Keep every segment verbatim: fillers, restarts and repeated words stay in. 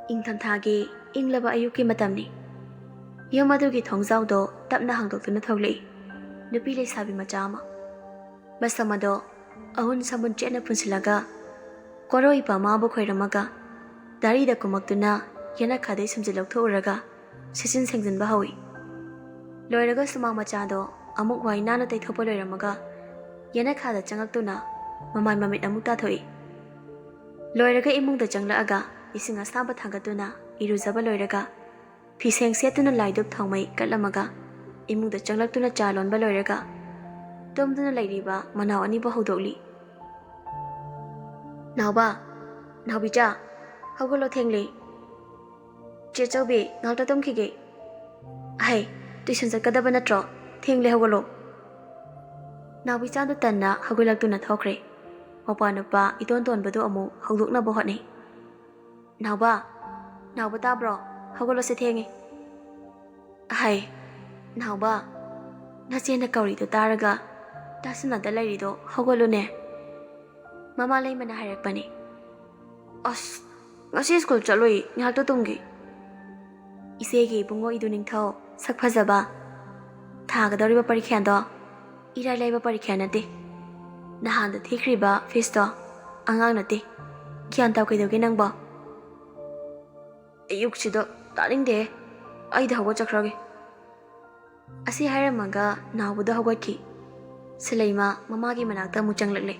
ꯏꯪꯊꯝꯊꯥꯒꯤ ꯏꯪꯂꯕ ꯑꯌꯨꯛꯀꯤ ꯃꯇꯝꯅꯤ꯫ ꯌꯨꯝ ꯑꯗꯨꯒꯤ ꯊꯣꯡꯖꯥꯎꯗꯣ ꯇꯞꯅ ꯍꯥꯡꯗꯣꯛꯇꯨꯅ ꯊꯣꯛꯂꯛꯏ ꯅꯨꯄꯤ ꯂꯩꯁꯥꯕꯤ ꯃꯆꯥ ꯑꯃ꯫ ꯃꯁꯝ ꯑꯗꯣ ꯑꯍꯨꯟ ꯁꯥꯃꯨꯟ ꯆꯦꯠꯅ ꯄꯨꯟꯁꯤꯜꯂꯒ, ꯀꯣꯔꯣꯏ ꯄꯥꯃꯥꯕꯨ ꯈꯣꯏꯔꯝꯃꯒ, ꯗꯥꯔꯤꯗ ꯀꯨꯝꯃꯛꯇꯨꯅ ꯌꯦꯅꯈꯥꯗꯩ ꯁꯨꯝꯖꯤꯜ ꯂꯧꯊꯣꯛꯎꯔꯒ ꯁꯤꯠꯆꯤꯟ ꯁꯦꯡꯖꯤꯟꯕ ꯍꯧꯏ꯫ ꯂꯣꯏꯔꯒ ꯁꯨꯃꯥꯡ ꯃꯆꯥꯗꯣ ꯑꯃꯨꯛ ꯋꯥꯏ ꯅꯥꯟꯅ ꯇꯩꯊꯣꯛꯄ ꯂꯣꯏꯔꯝꯃꯒ, ꯌꯦꯅꯈꯥꯗ ꯆꯪꯉꯛꯇꯨꯅ ꯃꯃꯥꯏ ꯃꯃꯤꯠ ꯑꯃꯨꯛ ꯇꯥꯊꯣꯛꯏ꯫ ꯂꯣꯏꯔꯒ ꯏꯃꯨꯡꯗ ꯆꯪꯂꯛꯑꯒ ꯏꯁꯤꯡ ꯑꯁꯥꯕ ꯊꯥꯡꯒꯠꯇꯨꯅ ꯏꯔꯨꯖꯕ ꯂꯣꯏꯔꯒ, ꯐꯤꯁꯦꯡ ꯁꯦꯠꯇꯨꯅ ꯂꯥꯏꯗꯨꯞ ꯊꯥꯎꯃꯩ ꯀꯠꯂꯝꯃꯒ, ꯏꯃꯨꯡꯗ ꯆꯪꯂꯛꯇꯨꯅ ꯆꯥ ꯂꯣꯟꯕ ꯂꯣꯏꯔꯒ, ꯇꯨꯝꯗꯨꯅ ꯂꯩꯔꯤꯕ ꯃꯅꯥꯎ ꯑꯅꯤꯕꯨ ꯍꯧꯗꯣꯛꯂꯤ꯫ "ꯅꯥꯎꯕ, ꯅꯥꯎꯕꯤꯆꯥ, ꯍꯧꯒꯠꯂꯣ, ꯊꯦꯡꯂꯦ꯫ ꯆꯦ ꯆꯧꯕꯤ, ꯉꯥꯛꯇ ꯇꯨꯝꯈꯤꯒꯦ꯫ ꯑꯍꯩ, tuition ꯆꯠꯀꯗꯕ ꯅꯠꯇ꯭ꯔꯣ? ꯊꯦꯡꯂꯦ, ꯍꯧꯒꯠꯂꯣ꯫" ꯅꯥꯎꯕꯤꯆꯥꯗꯨ ꯇꯟꯅ ꯍꯧꯒꯠꯂꯛꯇꯨꯅ ꯊꯣꯛꯈ꯭ꯔꯦ꯫ ꯃꯄꯥ ꯅꯨꯄꯥ ꯏꯇꯣꯟ ꯇꯣꯟꯕꯗꯨ ꯑꯃꯨꯛ ꯍꯧꯗꯣꯛꯅꯕ ꯍꯣꯠꯅꯩ꯫ "ꯅꯥꯎꯕ, ꯅꯥꯎꯕ ꯇꯥꯕ꯭ꯔꯣ? ꯍꯧꯒꯠꯂꯣꯁꯦ, ꯊꯦꯡꯉꯦ꯫" "ꯑꯍꯩ, ꯅꯥꯎꯕ, ꯅꯆꯦꯅ ꯀꯧꯔꯤꯗꯣ ꯇꯥꯔꯒ ꯇꯥꯁꯤꯟꯅꯗ ꯂꯩꯔꯤꯗꯣ ꯍꯧꯒꯠꯂꯨꯅꯦ꯫" ꯃꯃꯥ ꯂꯩꯃꯅ ꯍꯥꯏꯔꯛꯄꯅꯤ꯫ "ꯑꯁ, ꯉꯁꯤ ꯁ꯭ꯀꯨꯜ ꯆꯠꯂꯨꯏ, ꯉꯥꯏꯍꯥꯛꯇ ꯇꯨꯝꯒꯦ꯫" ꯏꯆꯦꯒꯤ ꯏꯕꯨꯡꯉꯣ ꯏꯗꯨ ꯅꯤꯡꯊꯧ, ꯁꯛ ꯐꯖꯕ, ꯊꯥꯒꯗꯧꯔꯤꯕ ꯄꯔꯤꯈ꯭ꯌꯥꯗꯣ ꯏꯔꯥꯏ ꯂꯥꯏꯕ ꯄꯔꯤꯈ꯭ꯌꯥ ꯅꯠꯇꯦ꯫ ꯅꯍꯥꯟꯗ ꯊꯤꯈ꯭ꯔꯤꯕ ꯐꯤꯁꯇꯣ ꯑꯉꯥꯡ ꯅꯠꯇꯦ꯫ ꯒ꯭ꯌꯥꯟ ꯇꯥꯎ, ꯀꯩꯗꯧꯒꯦ ꯅꯪꯕꯣ? "ꯑꯌꯨꯛꯁꯤꯗ ꯇꯥꯅꯤꯡꯗꯦ, ꯑꯩꯗ ꯍꯧꯒꯠꯆꯈ꯭ꯔꯒꯦ꯫" ꯑꯁꯤ ꯍꯥꯏꯔꯝꯃꯒ ꯅꯥꯎꯕꯗꯣ ꯍꯧꯒꯠꯈꯤ꯫ ꯁꯤꯂꯩꯃ ꯃꯃꯥꯒꯤ ꯃꯅꯥꯛꯇ ꯑꯃꯨꯛ ꯆꯪꯂꯛꯂꯦ꯫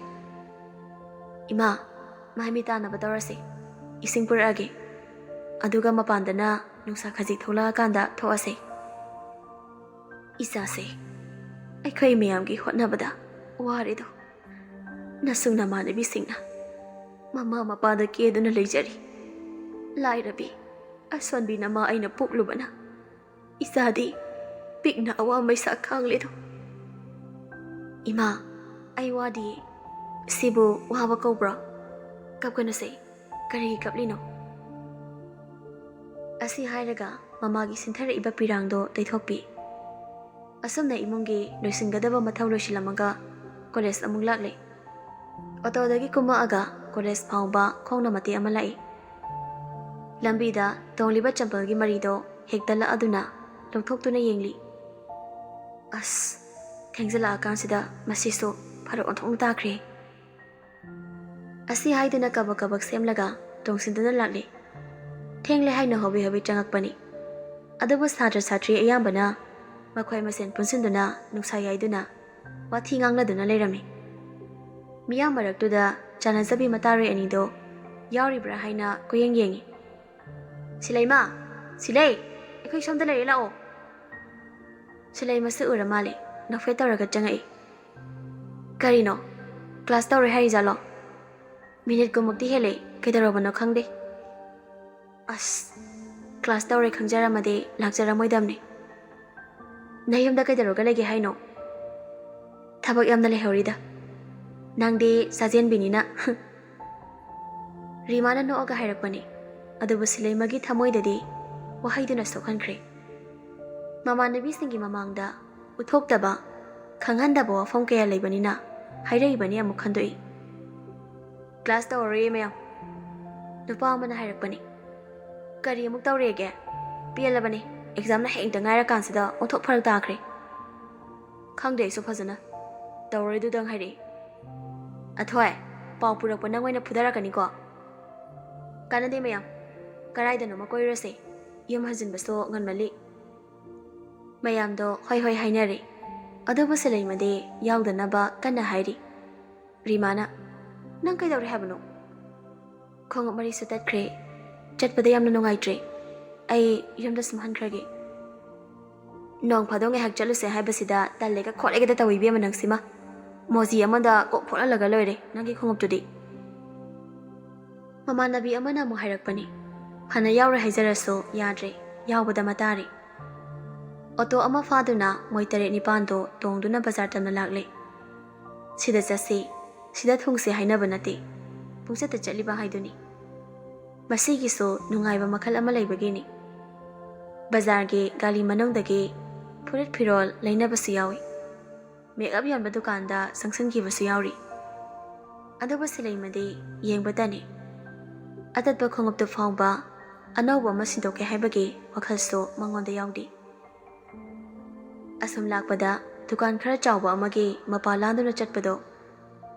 "ꯏꯃꯥ, ꯃꯥꯏ ꯃꯤꯠ ꯇꯥꯅꯕ ꯇꯧꯔꯁꯦ꯫ ꯏꯁꯤꯡ ꯄꯨꯔꯛꯑꯒꯦ꯫ ꯑꯗꯨꯒ ꯃꯄꯥꯟꯗꯅ ꯅꯨꯡꯁꯥ ꯈꯖꯤꯛ ꯊꯣꯛꯂꯛꯑꯀꯥꯟꯗ ꯊꯣꯛꯑꯁꯦ꯫" "ꯏꯆꯥꯁꯦ, ꯑꯩꯈꯣꯏ ꯃꯌꯥꯝꯒꯤ ꯍꯣꯠꯅꯕꯗ ꯋꯥꯔꯦꯗꯣ꯫ ꯅꯁꯨꯡ ꯅꯃꯥꯟꯅꯕꯤꯁꯤꯡꯅ ꯃꯃꯥ ꯃꯄꯥꯗ ꯀꯦꯗꯨꯅ ꯂꯩꯖꯔꯤ꯫ ꯂꯥꯏꯔꯕꯤ, ꯑꯁꯣꯟꯕꯤ ꯅꯃꯥ ꯑꯩꯅ ꯄꯣꯛꯂꯨꯕꯅ ꯏꯆꯥꯗꯤ ꯄꯤꯛꯅ ꯑꯋꯥ ꯃꯩꯁꯥ ꯈꯥꯡꯂꯦꯗꯣ꯫" "ꯏꯃꯥ, ꯑꯩ ꯋꯥꯗꯤꯌꯦ꯫ ꯁꯤꯕꯨ ꯋꯥꯕ ꯀꯧꯕ꯭ꯔꯣ? ꯀꯞꯀꯅꯨꯁꯦ꯫ ꯀꯔꯤꯒꯤ ꯀꯞꯂꯤꯅꯣ?" ꯑꯁꯤ ꯍꯥꯏꯔꯒ ꯃꯃꯥꯒꯤ ꯁꯤꯟꯊꯔꯛꯏꯕ ꯄꯤꯔꯥꯡꯗꯣ ꯇꯩꯊꯣꯛꯄꯤ꯫ ꯑꯁꯨꯝꯅ ꯏꯃꯨꯡꯒꯤ ꯂꯣꯏꯁꯤꯟꯒꯗꯕ ꯃꯊꯧ ꯂꯣꯏꯁꯤꯜꯂꯝꯃꯒ ꯀꯣꯂꯦꯖ ꯑꯃꯨꯛ ꯂꯥꯛꯂꯦ꯫ ꯑꯣꯇꯣꯗꯒꯤ ꯀꯨꯝꯃꯛꯑꯒ ꯀꯣꯂꯦꯖ ꯐꯥꯎꯕ ꯈꯣꯡꯅ ꯃꯇꯦꯛ ꯑꯃ ꯂꯥꯛꯏ꯫ ꯂꯝꯕꯤꯗ ꯇꯣꯡꯂꯤꯕ ꯆꯝꯄꯜꯒꯤ ꯃꯔꯤꯗꯣ ꯍꯦꯛꯇꯠꯂꯛꯑꯗꯨꯅ ꯂꯧꯊꯣꯛꯇꯨꯅ ꯌꯦꯡꯂꯤ꯫ "ꯑꯁ, ꯊꯦꯡꯖꯤꯜꯂꯛꯑꯀꯥꯟꯁꯤꯗ ꯃꯁꯤꯁꯨ ꯐꯔꯛ ꯑꯣꯟꯊꯣꯛꯅ ꯇꯥꯈ꯭ꯔꯦ!" ꯑꯁꯤ ꯍꯥꯏꯗꯨꯅ ꯀꯕꯛ ꯀꯕꯛ ꯁꯦꯝꯂꯒ ꯇꯣꯡꯁꯤꯟꯗꯨꯅ ꯂꯥꯛꯂꯤ꯫ ꯊꯦꯡꯂꯦ ꯍꯥꯏꯅ ꯍꯣꯕꯤ ꯍꯣꯕꯤ ꯆꯪꯉꯛꯄꯅꯤ꯫ ꯑꯗꯨꯕꯨ ꯁꯥꯇ꯭ꯔ ꯁꯥꯇ꯭ꯔꯤ ꯑꯌꯥꯝꯕꯅ ꯃꯈꯣꯏ ꯃꯁꯦꯟ ꯄꯨꯟꯁꯤꯟꯗꯨꯅ ꯅꯨꯡꯁꯥ ꯌꯥꯏꯗꯨꯅ ꯋꯥꯊꯤ ꯉꯥꯡꯅꯗꯨꯅ ꯂꯩꯔꯝꯃꯤ꯫ ꯃꯤꯌꯥꯝ ꯃꯔꯛꯇꯨꯗ ꯆꯥꯟꯅꯖꯕꯤ ꯃꯇꯥꯔꯣꯏ ꯑꯅꯤꯗꯣ ꯌꯥꯎꯔꯤꯕ꯭ꯔꯥ ꯍꯥꯏꯅ ꯀꯣꯏꯌꯦꯡ ꯌꯦꯡꯉꯤ꯫ "ꯁꯤꯂꯩꯃ! ꯁꯤꯂꯩ! ꯑꯩꯈꯣꯏ ꯁꯣꯝꯗ ꯂꯩꯔꯦ, ꯂꯥꯛꯑꯣ!" ꯁꯤꯂꯩꯃꯁꯨ ꯎꯔ ꯃꯥꯜꯂꯦ, ꯅꯣꯛꯐꯦꯠ ꯇꯧꯔꯒ ꯆꯪꯉꯛꯏ꯫ "ꯀꯔꯤꯅꯣ? ꯀ꯭ꯂꯥꯁ ꯇꯧꯔꯣꯏ ꯍꯥꯏꯔꯤꯖꯥꯠꯂꯣ? ꯃꯤꯅꯤꯠ ꯀꯨꯟꯃꯨꯛꯇꯤ ꯍꯦꯜꯂꯦ, ꯀꯩꯗꯧꯔꯕꯅꯣ ꯈꯪꯗꯦ꯫" "ꯑꯁ, ꯀ꯭ꯂꯥꯁ ꯇꯧꯔꯦ ꯈꯪꯖꯔꯝꯃꯗꯤ ꯂꯥꯛꯆꯔꯝꯃꯣꯏꯗꯕꯅꯤ꯫ ꯅꯌꯨꯝꯗ ꯀꯩꯗꯧꯔꯒ ꯂꯩꯒꯦ ꯍꯥꯏꯅꯣ?" "ꯊꯕꯛ ꯌꯥꯝꯅ ꯂꯩꯍꯧꯔꯤꯗ꯫ ꯅꯪꯗꯤ ꯁꯥꯖꯦꯟꯕꯤꯅꯤꯅ꯫" ꯔꯤꯃꯥꯅ ꯅꯣꯛꯑꯒ ꯍꯥꯏꯔꯛꯄꯅꯤ꯫ ꯑꯗꯨꯕꯨ ꯁꯤꯂꯩꯃꯒꯤ ꯊꯃꯣꯏꯗꯗꯤ ꯋꯥꯍꯩꯗꯨꯅ ꯁꯣꯛꯍꯟꯈ꯭ꯔꯦ꯫ ꯃꯃꯥꯟꯅꯕꯤꯁꯤꯡꯒꯤ ꯃꯃꯥꯡꯗ ꯎꯠꯊꯣꯛꯇꯕ, ꯈꯪꯍꯟꯗꯕ ꯋꯥꯐꯝ ꯀꯌꯥ ꯂꯩꯕꯅꯤꯅ ꯍꯥꯏꯔꯛꯏꯕꯅꯤ ꯑꯃꯨꯛ ꯈꯟꯗꯣꯛꯏ꯫ "ꯀ꯭ꯂꯥꯁ ꯇꯧꯔꯔꯣꯏꯌꯦ ꯃꯌꯥꯝ꯫" ꯅꯨꯄꯥ ꯑꯃꯅ ꯍꯥꯏꯔꯛꯄꯅꯤ꯫ "ꯀꯔꯤ ꯑꯃꯨꯛ ꯇꯧꯔꯦꯒꯦ? ꯄꯦꯜꯂꯕꯅꯤ, ꯑꯦꯛꯖꯥꯝꯅ ꯍꯌꯦꯡꯇ ꯉꯥꯏꯔꯀꯥꯟꯁꯤꯗ ꯑꯣꯟꯊꯣꯛ ꯐꯔꯛ ꯇꯥꯈ꯭ꯔꯦ꯫" "ꯈꯪꯗꯦ ꯑꯩꯁꯨ ꯐꯖꯅ, ꯇꯧꯔꯣꯏꯗꯨꯗꯪ ꯍꯥꯏꯔꯛꯏ꯫" "ꯑꯊꯣꯏ, ꯄꯥꯎ ꯄꯨꯔꯛꯄ ꯅꯪ ꯑꯣꯏꯅ ꯐꯨꯗꯔꯛꯀꯅꯤꯀꯣ꯫" "ꯀꯥꯟꯅꯗꯦ ꯃꯌꯥꯝ, ꯀꯗꯥꯏꯗꯅꯣꯃ ꯀꯣꯏꯔꯨꯔꯁꯦ, ꯌꯨꯝ ꯍꯟꯖꯤꯟꯕꯁꯨ ꯉꯟꯃꯜꯂꯤ꯫" ꯃꯌꯥꯝꯗꯣ ꯍꯣꯏ ꯍꯣꯏ ꯍꯥꯏꯅꯔꯦ꯫ ꯑꯗꯨꯕꯨ ꯁꯤꯂꯩꯃꯗꯤ ꯌꯥꯎꯗꯅꯕ ꯀꯟꯅ ꯍꯥꯏꯔꯤ꯫ ꯔꯤꯃꯥꯅ, "ꯅꯪ ꯀꯩꯗꯧꯔꯦ ꯍꯥꯏꯕꯅꯣ?" "ꯈꯣꯡꯎꯞ ꯃꯔꯤꯁꯨ ꯇꯠꯈ꯭ꯔꯦ꯫ ꯆꯠꯄꯗ ꯌꯥꯝꯅ ꯅꯨꯡꯉꯥꯏꯇ꯭ꯔꯦ꯫ ꯑꯩ ꯌꯨꯝꯗ ꯁꯨꯝ ꯍꯟꯈ꯭ꯔꯒꯦ꯫" "ꯅꯣꯡ ꯐꯥꯗꯣꯛ ꯉꯥꯏꯍꯥꯛ ꯆꯠꯂꯨꯁꯦ ꯍꯥꯏꯕꯁꯤꯗ ꯇꯜꯂꯦꯒ ꯈꯣꯠꯂꯦꯒꯗ ꯇꯧꯏ ꯏꯕꯦꯝꯃ ꯅꯪꯁꯤꯃ꯫ ꯃꯣꯖꯤ ꯑꯃꯗ ꯀꯣꯛ ꯐꯣꯠꯍꯜꯂꯒ ꯂꯣꯏꯔꯦ ꯅꯪꯒꯤ ꯈꯣꯡꯎꯞꯇꯨꯗꯤ꯫" ꯃꯃꯥꯟꯅꯕꯤ ꯑꯃꯅ ꯑꯃꯨꯛ ꯍꯥꯏꯔꯛꯄꯅꯤ꯫ ꯐꯅ ꯌꯥꯎꯔꯦ ꯍꯥꯏꯖꯔꯁꯨ ꯌꯥꯗ꯭ꯔꯦ, ꯌꯥꯎꯕꯗ ꯃꯇꯥꯔꯤ꯫ ꯑꯣꯇꯣ ꯑꯃ ꯐꯥꯗꯨꯅ ꯃꯣꯏ ꯇꯔꯦꯠ ꯅꯤꯄꯥꯟꯗꯣ ꯇꯣꯡꯗꯨꯅ ꯕꯖꯥꯔ ꯇꯝꯅ ꯂꯥꯛꯂꯦ꯫ "ꯁꯤꯗ ꯆꯠꯁꯤ, ꯁꯤꯗ ꯊꯨꯡꯁꯤ" ꯍꯥꯏꯅꯕ ꯅꯠꯇꯦ, ꯄꯨꯡꯆꯠꯇ ꯆꯠꯂꯤꯕ ꯍꯥꯏꯗꯨꯅꯤ꯫ ꯃꯁꯤꯒꯤꯁꯨ ꯅꯨꯡꯉꯥꯏꯕ ꯃꯈꯜ ꯑꯃ ꯂꯩꯕꯒꯤꯅꯤ꯫ ꯕꯖꯥꯔꯒꯤ ꯒꯥꯂꯤ ꯃꯅꯨꯡꯗꯒꯤ ꯐꯨꯔꯤꯠ ꯐꯤꯔꯣꯜ ꯂꯩꯅꯕꯁꯨ ꯌꯥꯎꯏ꯫ ꯃꯦꯛꯑꯞ ꯌꯣꯟꯕ ꯗꯨꯀꯥꯟꯗ ꯆꯪꯁꯤꯟꯈꯤꯕꯁꯨ ꯌꯥꯎꯔꯤ꯫ ꯑꯗꯨꯕꯨ ꯁꯤꯂꯩꯃꯗꯤ ꯌꯦꯡꯕꯇꯅꯤ꯫ ꯑꯇꯠꯄ ꯈꯣꯡꯎꯞꯇꯨ ꯐꯥꯎꯕ ꯑꯅꯧꯕ ꯑꯃ ꯁꯤꯟꯗꯣꯛꯀꯦ ꯍꯥꯏꯕꯒꯤ ꯋꯥꯈꯜꯁꯨ ꯃꯉꯣꯟꯗ ꯌꯥꯎꯗꯦ꯫ ꯑꯁꯨꯝ ꯂꯥꯛꯄꯗ ꯗꯨꯀꯥꯟ ꯈꯔ ꯆꯥꯎꯕ ꯑꯃꯒꯤ ꯃꯄꯥ ꯂꯥꯟꯗꯨꯅ ꯆꯠꯄꯗꯣ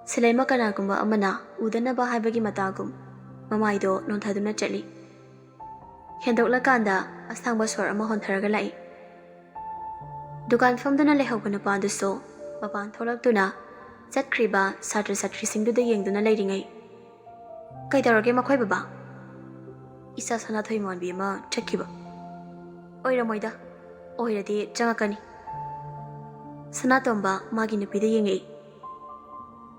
ꯁꯤꯂꯩꯃ ꯀꯅꯥꯒꯨꯝꯕ ꯑꯃꯅ ꯎꯗꯅꯕ ꯍꯥꯏꯕꯒꯤ ꯃꯇꯥꯒꯨꯝ ꯃꯃꯥꯏꯗꯣ ꯅꯣꯟꯊꯗꯨꯅ ꯆꯠꯂꯤ꯫ ꯍꯦꯟꯗꯣꯛꯂꯀꯥꯟꯗ ꯑꯁꯥꯡꯕ ꯁꯣꯔ ꯑꯃ ꯍꯣꯟꯊꯔꯒ ꯂꯥꯛꯏ꯫ ꯗꯨꯀꯥꯟ ꯐꯝꯗꯨꯅ ꯂꯩꯍꯧꯕ ꯅꯨꯄꯥꯗꯨꯁꯨ ꯃꯄꯥꯟ ꯊꯣꯛꯂꯛꯇꯨꯅ ꯆꯠꯈ꯭ꯔꯤꯕ ꯁꯥꯇ꯭ꯔ ꯁꯥꯇ꯭ꯔꯤꯁꯤꯡꯗꯨꯗ ꯌꯦꯡꯗꯨꯅ ꯂꯩꯔꯤꯉꯩ, "ꯀꯩꯗꯧꯔꯒꯦ ꯃꯈꯣꯏ ꯕꯕꯥ?" "ꯏꯆꯥ ꯁꯅꯥꯊꯣꯏ ꯃꯥꯟꯕꯤ ꯑꯃ ꯆꯠꯈꯤꯕ?" "ꯑꯣꯏꯔꯝꯃꯣꯏꯗ, ꯑꯣꯏꯔꯗꯤ ꯆꯪꯉꯛꯀꯅꯤ꯫" ꯁꯅꯥꯇꯣꯝꯕ ꯃꯥꯒꯤ ꯅꯨꯄꯤꯗ ꯌꯦꯡꯉꯛꯏ꯫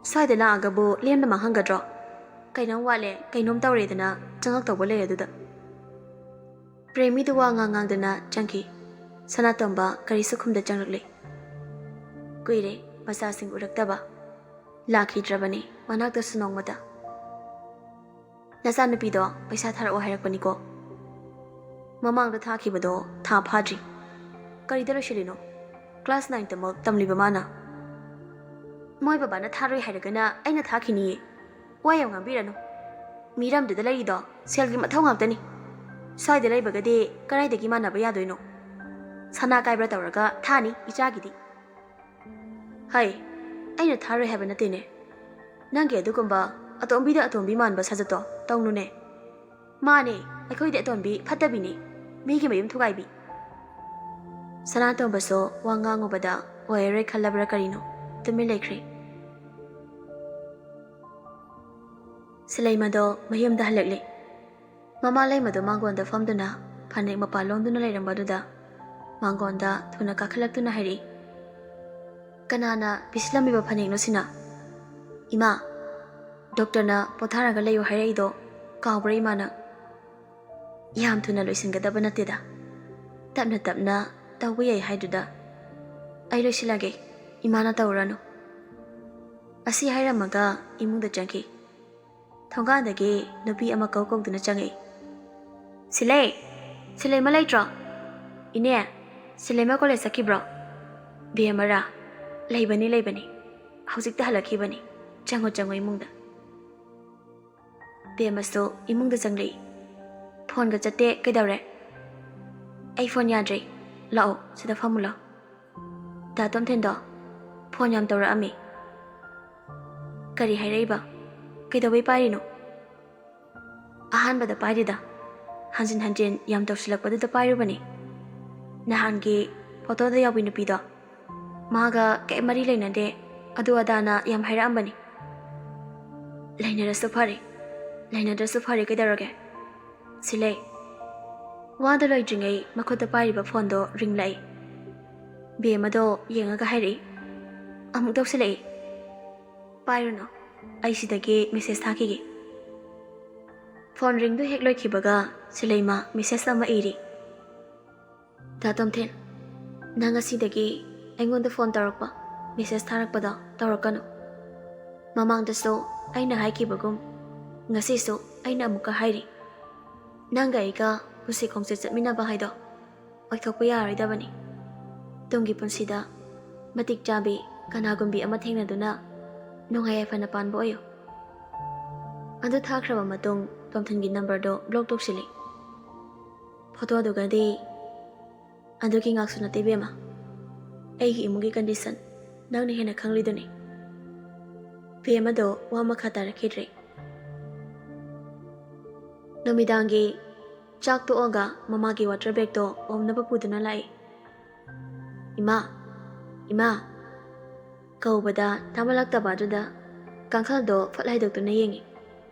"ꯁ꯭ꯋꯥꯏꯗ ꯂꯥꯛꯑꯒꯕꯨ ꯂꯦꯝꯅ ꯃꯥꯡꯍꯟꯒꯗ꯭ꯔꯣ? ꯀꯩꯅꯣꯝ ꯋꯥꯠꯂꯦ, ꯀꯩꯅꯣꯝ ꯇꯧꯔꯦꯗꯅ ꯆꯪꯉꯛꯇꯧꯕ ꯂꯩ ꯑꯗꯨꯗ꯫" ꯄ꯭ꯔꯦꯃꯤꯗꯨ ꯋꯥ ꯉꯥꯡ ꯉꯥꯡꯗꯅ ꯆꯪꯈꯤ꯫ ꯁꯅꯥꯇꯣꯝꯕ ꯀꯔꯤꯁꯨ ꯈꯨꯝꯗ ꯆꯪꯂꯛꯂꯦ꯫ ꯀꯨꯏꯔꯦ ꯃꯆꯥꯁꯤꯡ ꯎꯔꯛꯇꯕ꯫ ꯂꯥꯛꯈꯤꯗ꯭ꯔꯕꯅꯤ ꯃꯅꯥꯛꯇꯁꯨ ꯅꯣꯡꯃꯇ꯫ "ꯅꯆꯥꯅꯨꯄꯤꯗꯣ ꯄꯩꯁꯥ ꯊꯥꯔꯛꯑꯣ ꯍꯥꯏꯔꯛꯄꯅꯤꯀꯣ꯫ ꯃꯃꯥꯡꯗ ꯊꯥꯈꯤꯕꯗꯣ ꯊꯥ ꯐꯥꯗ꯭ꯔꯤ꯫ ꯀꯔꯤꯗ ꯂꯣꯏꯁꯤꯜꯂꯤꯅꯣ? ꯀ꯭ꯂꯥꯁ ꯅꯥꯏꯟ ꯇꯃꯛ ꯇꯝꯂꯤꯕ ꯃꯥꯅ꯫" "ꯃꯣꯏ ꯕꯕꯥꯅ ꯊꯥꯔꯣꯏ ꯍꯥꯏꯔꯒꯅ ꯑꯩꯅ ꯊꯥꯈꯤꯅꯤꯌꯦ꯫ ꯋꯥ ꯌꯥꯝ ꯉꯥꯡꯕꯤꯔꯅꯨ꯫ ꯃꯤꯔꯝꯗꯨꯗ ꯂꯩꯔꯤꯗꯣ ꯁꯦꯜꯒꯤ ꯃꯊꯧ ꯉꯥꯛꯇꯅꯤ꯫ ꯁ꯭ꯋꯥꯏꯗ ꯂꯩꯕꯒꯗꯤ ꯀꯗꯥꯏꯗꯒꯤ ꯃꯥꯟꯅꯕ ꯌꯥꯗꯣꯏꯅꯣ? ꯁꯅꯥ ꯀꯥꯏꯕ꯭ꯔꯥ ꯇꯧꯔꯒ ꯊꯥꯅꯤ ꯏꯆꯥꯒꯤꯗꯤ꯫" "ꯍꯩ, ꯑꯩꯅ ꯊꯥꯔꯣꯏ ꯍꯥꯏꯕ ꯅꯠꯇꯦꯅꯦ꯫ ꯅꯪꯒꯤ ꯑꯗꯨꯒꯨꯝꯕ ꯑꯇꯣꯝꯕꯤꯗ ꯑꯇꯣꯝꯕꯤ ꯃꯥꯟꯕ ꯁꯥꯖꯠꯇꯣ ꯇꯧꯅꯨꯅꯦ꯫ ꯃꯥꯅꯦ, ꯑꯩꯈꯣꯏꯗꯤ ꯑꯇꯣꯝꯕꯤ ꯐꯠꯇꯕꯤꯅꯦ, ꯃꯤꯒꯤ ꯃꯌꯨꯝ ꯊꯨꯒꯥꯏꯕꯤ꯫" ꯁꯅꯥꯇꯣꯝꯕꯁꯨ ꯋꯥ ꯉꯥꯡꯉꯨꯕꯗ ꯑꯣꯏꯔꯔꯣꯏ ꯈꯜꯂꯕ꯭ꯔꯥ ꯀꯔꯤꯅꯣ, ꯇꯨꯃꯤꯟ ꯂꯩꯈ꯭ꯔꯦ꯫ ꯁꯤꯂꯩꯃꯗꯣ ꯃꯌꯨꯝꯗ ꯍꯜꯂꯛꯂꯦ꯫ ꯃꯃꯥ ꯂꯩꯃꯗꯣ ꯃꯥꯡꯒꯣꯟꯗ ꯐꯝꯗꯨꯅ ꯐꯅꯦꯛ ꯃꯄꯥꯟ ꯂꯣꯝꯗꯨꯅ ꯂꯩꯔꯝꯕꯗꯨꯗ ꯃꯥꯡꯒꯣꯟꯗ ꯊꯨꯅ ꯀꯥꯈꯠꯂꯛꯇꯨꯅ ꯍꯥꯏꯔꯛꯏ, "ꯀꯅꯥꯅ ꯄꯤꯁꯤꯜꯂꯝꯃꯤꯕ ꯐꯅꯦꯛꯅꯣ ꯁꯤꯅ?" "ꯏꯃꯥ, ꯗꯣꯛꯇꯔꯅ ꯄꯣꯊꯥꯔꯒ ꯂꯩꯌꯨ ꯍꯥꯏꯔꯛꯏꯗꯣ ꯀꯥꯎꯕ꯭ꯔꯥ ꯏꯃꯥꯅ?" "ꯌꯥꯝ ꯊꯨꯅ ꯂꯣꯏꯁꯤꯟꯒꯗꯕ ꯅꯠꯇꯦꯗ, ꯇꯞꯅ ꯇꯞꯅ ꯇꯧꯕ ꯌꯥꯏ ꯍꯥꯏꯗꯨꯗ꯫ ꯑꯩ ꯂꯣꯏꯁꯤꯜꯂꯒꯦ, ꯏꯃꯥꯅ ꯇꯧꯔꯅꯨ꯫" ꯑꯁꯤ ꯍꯥꯏꯔꯝꯃꯒ ꯏꯃꯨꯡꯗ ꯆꯪꯈꯤ꯫ ꯊꯣꯡꯒꯥꯟꯗꯒꯤ ꯅꯨꯄꯤ ꯑꯃ ꯀꯧ ꯀꯧꯗꯨꯅ ꯆꯪꯉꯛꯏ꯫ "ꯁꯤꯂꯩ! ꯁꯤꯂꯩꯃ ꯂꯩꯇ꯭ꯔꯣ?" "ꯏꯅꯦ, ꯁꯤꯂꯩꯃ ꯀꯣꯂꯦꯖ ꯆꯠꯈꯤꯕ꯭ꯔꯣ?" "ꯕꯦꯝꯃꯔꯥ? ꯂꯩꯕꯅꯤ, ꯂꯩꯕꯅꯤ꯫ ꯍꯧꯖꯤꯛꯇ ꯍꯜꯂꯛꯈꯤꯕꯅꯤ꯫ ꯆꯪꯉꯣ, ꯆꯪꯉꯣ ꯏꯃꯨꯡꯗ꯫" ꯕꯦꯝꯃꯁꯨ ꯏꯃꯨꯡꯗ ꯆꯪꯂꯛꯏ꯫ ꯐꯣꯟꯒ ꯆꯠꯇꯦ, ꯀꯩꯗꯧꯔꯦ? ꯑꯩ ꯐꯣꯟ ꯌꯥꯗ꯭ꯔꯦ꯫ ꯂꯥꯛꯑꯣ, ꯁꯤꯗ ꯐꯝꯃꯨ ꯂꯥꯎ꯫ ꯗꯥ ꯇꯣꯝꯊꯤꯟꯗꯣ ꯐꯣꯟ ꯌꯥꯝ ꯇꯧꯔꯛꯑꯝꯃꯤ꯫ ꯀꯔꯤ ꯍꯥꯏꯔꯛꯏꯕ? ꯀꯩꯗꯧꯕꯩ ꯄꯥꯏꯔꯤꯅꯣ? ꯑꯍꯥꯟꯕꯗ ꯄꯥꯏꯔꯤꯗ, ꯍꯟꯖꯤꯟ ꯍꯟꯖꯤꯟ ꯌꯥꯝ ꯇꯧꯁꯤꯜꯂꯛꯄꯗꯨꯗ ꯄꯥꯏꯔꯨꯕꯅꯤ꯫ ꯅꯍꯥꯟꯒꯤ ꯐꯣꯇꯣꯗ ꯌꯥꯎꯕꯤ ꯅꯨꯄꯤꯗꯣ, ꯃꯥꯒ ꯀꯩꯝ ꯃꯔꯤ ꯂꯩꯅꯗꯦ, ꯑꯗꯨ ꯑꯗꯥꯅ ꯌꯥꯝ ꯍꯥꯏꯔꯛꯑꯝꯕꯅꯤ꯫ ꯂꯩꯅꯔꯁꯨ ꯐꯔꯦ, ꯂꯩꯅꯗ꯭ꯔꯁꯨ ꯐꯔꯦ, ꯀꯩꯗꯧꯔꯒꯦ? ꯁꯤꯂꯩ꯫ ꯋꯥꯗꯣ ꯂꯣꯏꯗ꯭ꯔꯤꯉꯩ ꯃꯈꯨꯠꯇ ꯄꯥꯏꯔꯤꯕ ꯐꯣꯟꯗꯣ ꯔꯤꯡꯂꯛꯏ꯫ ꯕꯦꯝꯃꯗꯣ ꯌꯦꯡꯉꯒ ꯍꯥꯏꯔꯛꯏ, "ꯑꯃꯨꯛ ꯇꯧꯁꯤꯜꯂꯛꯏ꯫ ꯄꯥꯏꯔꯨꯅꯨ, ꯑꯩ ꯁꯤꯗꯒꯤ ꯃꯦꯁꯦꯖ ꯊꯥꯈꯤꯒꯦ꯫" ꯐꯣꯟ ꯔꯤꯡꯗꯨ ꯍꯦꯛ ꯂꯣꯏꯈꯤꯕꯒ ꯁꯤꯂꯩꯃ ꯃꯦꯁꯦꯖ ꯑꯃ ꯏꯔꯤ꯫ "ꯗꯥ ꯇꯣꯝꯊꯤꯟ, ꯅꯪ ꯉꯁꯤꯗꯒꯤ ꯑꯩꯉꯣꯟꯗ ꯐꯣꯟ ꯇꯧꯔꯛꯄ, ꯃꯦꯁꯦꯖ ꯊꯥꯔꯛꯄꯗꯣ ꯇꯧꯔꯛꯀꯅꯨ꯫ ꯃꯃꯥꯡꯗꯁꯨ ꯑꯩꯅ ꯍꯥꯏꯈꯤꯕꯒꯨꯝ, ꯉꯁꯤꯁꯨ ꯑꯩꯅ ꯑꯃꯨꯛꯀ ꯍꯥꯏꯔꯤ, ꯅꯪꯒ ꯑꯩꯒ ꯄꯨꯟꯁꯤ ꯈꯣꯡꯆꯠ ꯆꯠꯃꯤꯟꯅꯕ ꯍꯥꯏꯗꯣ ꯑꯣꯏꯊꯣꯛꯄ ꯌꯥꯔꯣꯏꯗꯕꯅꯤ꯫ ꯇꯨꯡꯒꯤ ꯄꯨꯟꯁꯤꯗ ꯃꯇꯤꯛ ꯆꯥꯕꯤ ꯀꯅꯥꯒꯨꯝꯕꯤ ꯑꯃ ꯊꯦꯡꯅꯗꯨꯅ ꯅꯨꯡꯉꯥꯏ ꯌꯥꯏꯐꯅ ꯄꯥꯟꯕ ꯑꯣꯏꯌꯨ꯫" ꯑꯗꯨ ꯊꯥꯈ꯭ꯔꯕ ꯃꯇꯨꯡ ꯇꯣꯝꯊꯤꯟꯒꯤ ꯅꯝꯕꯔꯗꯣ ꯕ꯭ꯂꯣꯛ ꯇꯧꯁꯤꯜꯂꯤ꯫ ꯐꯣꯇꯣꯗꯨꯒꯗꯤ ꯑꯗꯨꯒꯤ ꯉꯥꯛꯁꯨ ꯅꯠꯇꯦ ꯏꯕꯦꯝꯃ, ꯑꯩꯒꯤ ꯏꯃꯨꯡꯒꯤ ꯀꯟꯗꯤꯁꯟ ꯅꯪꯅ ꯍꯦꯟꯅ ꯈꯪꯂꯤꯗꯨꯅꯤ꯫ ꯕꯦꯝꯃꯗꯣ ꯋꯥ ꯃꯈꯥ ꯇꯥꯔꯛꯈꯤꯗ꯭ꯔꯦ꯫ ꯅꯨꯃꯤꯗꯥꯡꯒꯤ ꯆꯥꯛ ꯇꯣꯛꯑꯒ ꯃꯃꯥꯒꯤ ꯋꯥꯇꯔ ꯕꯦꯒꯇꯣ ꯑꯣꯝꯅꯕ ꯄꯨꯗꯨꯅ ꯂꯥꯛꯏ꯫ "ꯏꯃꯥ, ꯏꯃꯥ!" ꯀꯧꯕꯗ ꯇꯥꯃꯜꯂꯛꯇꯕ ꯑꯗꯨꯗ ꯀꯥꯡꯈꯜꯗꯣ ꯐꯠ ꯍꯥꯏꯗꯣꯛꯇꯨꯅ ꯌꯦꯡꯉꯤ꯫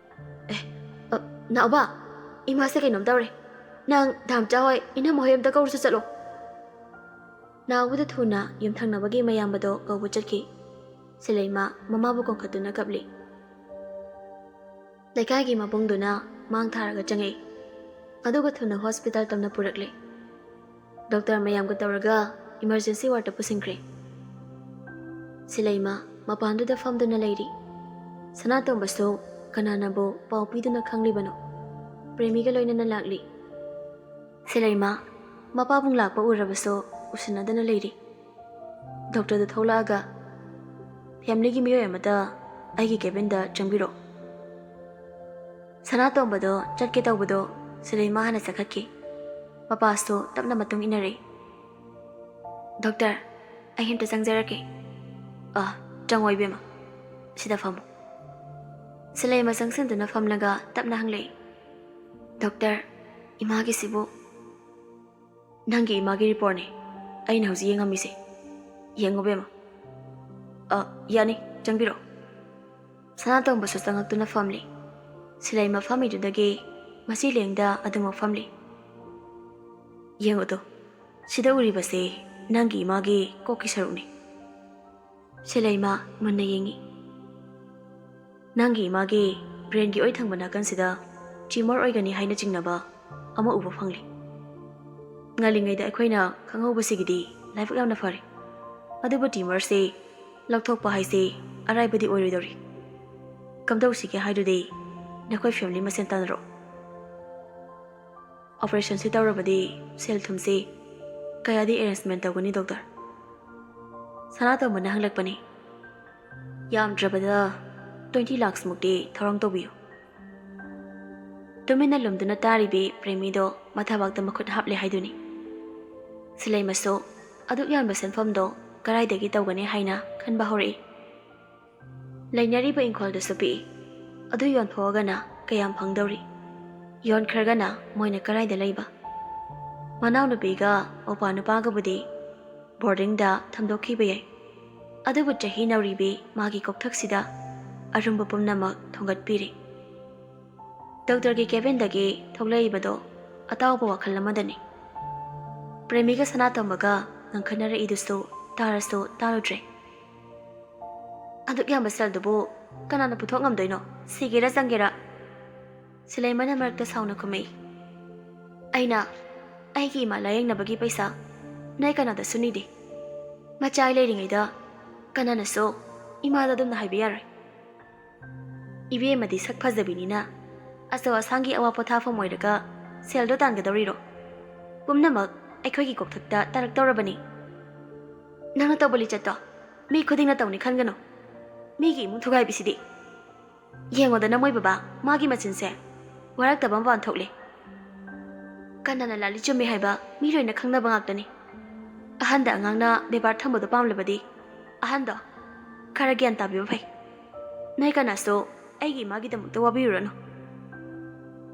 "ꯑꯦ, ꯑ, ꯅꯥꯎꯕ, ꯏꯃꯥꯁꯦ ꯀꯩꯅꯣꯝ ꯇꯧꯔꯦ꯫ ꯅꯪ ꯗꯥꯝꯆꯥ ꯍꯣꯏ, ꯏꯅꯝꯃ ꯍꯣꯏ ꯑꯝꯇ ꯀꯧꯔꯨꯆꯣ ꯆꯠꯂꯣ꯫" ꯅꯥꯎꯕꯗ ꯊꯨꯅ ꯌꯨꯝꯊꯪꯅꯕꯒꯤ ꯃꯌꯥꯝꯕꯗꯣ ꯀꯧꯕ ꯆꯠꯈꯤ꯫ ꯁꯤꯂꯩꯃ ꯃꯃꯥꯕꯨ ꯀꯣꯟꯈꯠꯇꯨꯅ ꯀꯞꯂꯤ꯫ ꯂꯩꯀꯥꯏꯒꯤ ꯃꯕꯨꯡꯗꯨꯅ ꯃꯥꯡ ꯊꯥꯔꯒ ꯆꯪꯉꯛꯏ꯫ ꯑꯗꯨꯒ ꯊꯨꯅ ꯍꯣꯁꯄꯤꯇꯥꯜ ꯇꯝꯅ ꯄꯨꯔꯛꯂꯦ꯫ ꯗꯣꯛꯇꯔ ꯃꯌꯥꯝꯒ ꯇꯧꯔꯒ ꯏꯃꯔꯖꯦꯟꯁꯤ ꯋꯥꯔꯗꯇ ꯄꯨꯁꯤꯟꯈ꯭ꯔꯦ꯫ ꯁꯤꯂꯩꯃ ꯃꯄꯥꯟꯗꯨꯗ ꯐꯝꯗꯨꯅ ꯂꯩꯔꯤ꯫ ꯁꯅꯥꯇꯣꯝꯕꯁꯨ ꯀꯅꯥꯅꯕꯨ ꯄꯥꯎ ꯄꯤꯗꯨꯅ ꯈꯪꯂꯤꯕꯅꯣ? ꯄ꯭ꯔꯦꯃꯤꯒ ꯂꯣꯏꯅꯅ ꯂꯥꯛꯂꯤ꯫ ꯁꯤꯂꯩꯃ ꯃꯄꯥꯕꯨꯡ ꯂꯥꯛꯄ ꯎꯔꯕꯁꯨ ꯎꯁꯤꯟꯅꯗꯅ ꯂꯩꯔꯤ꯫ ꯗꯣꯛꯇꯔꯗꯨ ꯊꯣꯛꯂꯛꯑꯒ, "ꯐꯦꯃꯤꯂꯤꯒꯤ ꯃꯤꯑꯣꯏ ꯑꯃꯇ ꯑꯩꯒꯤ ꯀꯦꯕꯤꯟꯗ ꯆꯪꯕꯤꯔꯛꯎ꯫" ꯁꯅꯥꯇꯣꯝꯕꯗꯣ ꯆꯠꯀꯦ ꯇꯧꯕꯗꯣ ꯁꯤꯂꯩꯃ ꯍꯥꯟꯅ ꯆꯠꯈꯠꯈꯤ꯫ ꯃꯄꯥꯁꯨ ꯇꯞꯅ ꯃꯇꯨꯡ ꯏꯟꯅꯔꯛꯏ꯫ "ꯗꯣꯛꯇꯔ, ꯑꯩ ꯑꯝꯇ ꯆꯪꯖꯔꯛꯀꯦ꯫" "ꯑ, ꯆꯪꯉꯣ ꯏꯕꯦꯝꯃ꯫ ꯁꯤꯗ ꯐꯝꯃꯨ꯫" ꯁꯤꯂꯩꯃ ꯆꯪꯁꯤꯟꯗꯨꯅ ꯐꯝꯂꯒ ꯇꯞꯅ ꯍꯪꯂꯛꯏ, "ꯗꯣꯛꯇꯔ, ꯏꯃꯥꯒꯤꯁꯤꯕꯨ?" "ꯅꯪꯒꯤ ꯏꯃꯥꯒꯤ ꯔꯤꯄꯣꯔꯠꯅꯤ ꯑꯩꯅ ꯍꯧꯖꯤꯛ ꯌꯦꯡꯉꯝꯃꯤꯁꯦ꯫ ꯌꯦꯡꯉꯨ ꯕꯦꯝꯃ꯫" "ꯑ, ꯌꯥꯅꯤ, ꯆꯪꯕꯤꯔꯛꯑꯣ꯫" ꯁꯅꯥꯇꯣꯝꯕꯁꯨ ꯆꯪꯉꯛꯇꯨꯅ ꯐꯝꯂꯤ꯫ ꯁꯤꯂꯩꯃ ꯐꯝꯃꯤꯗꯨꯗꯒꯤ ꯃꯁꯤ ꯂꯦꯡꯗ ꯑꯗꯨꯃꯛ ꯐꯝꯂꯤ꯫ "ꯌꯦꯡꯉꯨꯗꯣ, ꯁꯤꯗ ꯎꯔꯤꯕꯁꯦ ꯅꯪꯒꯤ ꯏꯃꯥꯒꯤ ꯀꯣꯛꯀꯤ ꯁꯔꯨꯛꯅꯤ꯫" ꯁꯤꯂꯩꯃ ꯃꯨꯟꯅ ꯌꯦꯡꯉꯤ꯫ "ꯅꯪꯒꯤ ꯏꯃꯥꯒꯤ ꯕ꯭ꯔꯦꯟꯒꯤ ꯑꯣꯏ ꯊꯪꯕ ꯅꯥꯀꯟꯁꯤꯗ ꯇ꯭ꯌꯨꯃꯔ ꯑꯣꯏꯒꯅꯤ ꯍꯥꯏꯅ ꯆꯤꯡꯅꯕ ꯑꯃ ꯎꯕ ꯐꯪꯂꯤ꯫ ꯉꯜꯂꯤꯉꯩꯗ ꯑꯩꯈꯣꯏꯅ ꯈꯪꯍꯧꯕꯁꯤꯒꯤꯗꯤ ꯂꯥꯏꯕꯛ ꯌꯥꯝꯅ ꯐꯔꯦ꯫ ꯑꯗꯨꯕꯨ ꯇ꯭ꯌꯨꯃꯔꯁꯤ ꯂꯧꯊꯣꯛꯄ ꯍꯥꯏꯁꯤ ꯑꯔꯥꯏꯕꯗꯤ ꯑꯣꯏꯔꯣꯏꯗꯧꯔꯤ꯫ ꯀꯝꯗꯧꯁꯤꯒꯦ ꯍꯥꯏꯗꯨꯗꯤ ꯅꯈꯣꯏ ꯐꯦꯃꯤꯂꯤ ꯃꯁꯦꯟ ꯇꯥꯟꯅꯔꯛꯑꯣ꯫ ꯑꯣꯄꯔꯦꯁꯟꯁꯤ ꯇꯧꯔꯕꯗꯤ ꯁꯦꯜ ꯊꯨꯝꯁꯤ ꯀꯌꯥꯗꯤ ꯑꯦꯔꯦꯟꯖꯃꯦꯟ ꯇꯧꯒꯅꯤ ꯗꯣꯛꯇꯔ?" ꯁꯅꯥꯇꯣꯝꯕꯅ ꯍꯪꯂꯛꯄꯅꯤ꯫ "ꯌꯥꯝꯗ꯭ꯔꯕꯗ ꯇ꯭ꯋꯦꯟꯇꯤ ꯂꯥꯛꯁ ꯃꯨꯛꯇꯤ ꯊꯧꯔꯥꯡ ꯇꯧꯕꯤꯌꯨ꯫" ꯇꯨꯃꯤꯟꯅ ꯂꯨꯝꯗꯨꯅ ꯇꯥꯔꯤꯕꯤ ꯄ꯭ꯔꯦꯃꯤꯗꯣ ꯃꯊꯕꯥꯛꯇ ꯃꯈꯨꯠ ꯍꯥꯞꯂꯦ ꯍꯥꯏꯗꯨꯅꯤ꯫ ꯁꯤꯂꯩꯃꯁꯨ ꯑꯗꯨꯛ ꯌꯥꯝꯕ ꯁꯦꯟꯐꯝꯗꯣ ꯀꯗꯥꯏꯗꯒꯤ ꯇꯧꯒꯅꯤ ꯍꯥꯏꯅ ꯈꯟꯕ ꯍꯧꯔꯛꯏ꯫ ꯂꯩꯅꯔꯤꯕ ꯏꯪꯈꯣꯜꯗꯨꯁꯨ ꯄꯤꯛꯏ꯫ ꯑꯗꯨ ꯌꯣꯟꯊꯣꯛꯑꯒꯅ ꯀꯌꯥꯝ ꯐꯪꯗꯧꯔꯤ? ꯌꯣꯟꯈ꯭ꯔꯒꯅ ꯃꯣꯏꯅ ꯀꯗꯥꯏꯗ ꯂꯩꯕ? ꯃꯅꯥꯎꯅꯨꯄꯤꯒ ꯃꯧꯄꯥ ꯅꯨꯄꯥꯒꯕꯨꯗꯤ ꯕꯣꯔꯗꯤꯡꯗ ꯊꯝꯗꯣꯛꯈꯤꯕ ꯌꯥꯏ꯫ ꯑꯗꯨꯕꯨ ꯆꯍꯤ ꯅꯧꯔꯤꯕꯤ ꯃꯥꯒꯤ ꯀꯣꯛꯊꯛꯁꯤꯗ ꯑꯔꯨꯝꯕ ꯄꯨꯝꯅꯃꯛ ꯊꯣꯡꯒꯠꯄꯤꯔꯤ꯫ ꯗꯣꯛꯇꯔꯒꯤ ꯀꯦꯕꯤꯟꯗꯒꯤ ꯊꯣꯛꯂꯛꯏꯕꯗꯣ ꯑꯇꯥꯎꯕ ꯋꯥꯈꯜ ꯑꯃꯗꯅꯤ꯫ ꯄ꯭ꯔꯦꯃꯤꯒ ꯁꯅꯥꯇꯣꯝꯕꯒ ꯉꯥꯡꯈꯠꯅꯔꯛꯏꯗꯨꯁꯨ ꯇꯥꯔꯁꯨ ꯇꯥꯔꯨꯗ꯭ꯔꯦ꯫ "ꯑꯗꯨꯛ ꯌꯥꯝꯕ ꯁꯦꯜꯗꯨꯕꯨ ꯀꯅꯥꯅ ꯄꯨꯊꯣꯛ ꯉꯝꯗꯣꯏꯅꯣ? ꯁꯤꯒꯦꯔꯥ ꯆꯪꯒꯦꯔꯥ?" ꯁꯤꯂꯩꯃꯅ ꯃꯔꯛꯇ ꯁꯥꯎꯅ ꯈꯨꯝꯃꯛꯏ꯫ "ꯑꯩꯅ ꯑꯩꯒꯤ ꯏꯃꯥ ꯂꯥꯌꯦꯡꯅꯕꯒꯤ ꯄꯩꯁꯥ ꯅꯣꯏ ꯀꯅꯥꯗꯁꯨ ꯅꯤꯗꯦ꯫ ꯃꯆꯥ ꯑꯩ ꯂꯩꯔꯤꯉꯩꯗ ꯀꯅꯥꯅꯁꯨ ꯏꯃꯥꯗ ꯑꯗꯨꯝꯅ ꯍꯥꯏꯕ ꯌꯥꯔꯣꯏ꯫ ꯏꯕꯦꯝꯃꯗꯤ ꯁꯛ ꯐꯖꯕꯤꯅꯤꯅ ꯑꯆꯧ ꯑꯁꯥꯡꯒꯤ ꯑꯋꯥ ꯄꯣꯊꯥꯐꯝ ꯑꯣꯏꯔꯒ ꯁꯦꯜꯗꯣ ꯇꯥꯟꯒꯗꯧꯔꯤꯔꯣ? ꯄꯨꯝꯅꯃꯛ ꯑꯩꯈꯣꯏꯒꯤ ꯀꯣꯛꯊꯛꯇ ꯇꯥꯔꯛꯇꯧꯔꯕꯅꯤ꯫ ꯅꯪꯅ ꯇꯧꯕ ꯂꯤꯆꯠꯇꯣ ꯃꯤ ꯈꯨꯗꯤꯡꯅ ꯇꯧꯅꯤ ꯈꯟꯒꯅꯨ꯫ ꯃꯤꯒꯤ ꯏꯃꯨꯡ ꯊꯨꯒꯥꯏꯕꯤꯁꯤꯗꯤ꯫ ꯌꯦꯡꯉꯣꯗꯅ ꯃꯣꯏ ꯕꯕꯥ, ꯃꯥꯒꯤ ꯃꯆꯤꯟꯁꯦ ꯋꯥꯔꯛꯇꯕ ꯃꯄꯥꯟ ꯊꯣꯛꯂꯦ꯫ ꯀꯅꯥꯅ ꯂꯥꯜꯂꯤ ꯆꯨꯝꯃꯤ ꯍꯥꯏꯕ ꯃꯤ ꯂꯣꯏꯅ ꯈꯪꯅꯕ ꯉꯥꯛꯇꯅꯤ꯫ ꯑꯍꯟꯗ ꯑꯉꯥꯡꯅ ꯕꯦꯕꯥꯔ ꯊꯝꯕꯗꯣ ꯄꯥꯝꯂꯕꯗꯤ ꯑꯍꯟꯗꯣ ꯈꯔ ꯒ꯭ꯌꯥꯟ ꯇꯥꯕꯤꯕ ꯐꯩ꯫ ꯅꯣꯏ ꯀꯅꯥꯁꯨ ꯑꯩꯒꯤ ꯏꯃꯥꯒꯤꯗꯃꯛꯇ ꯋꯥꯕꯤꯔꯨꯔꯅꯨ꯫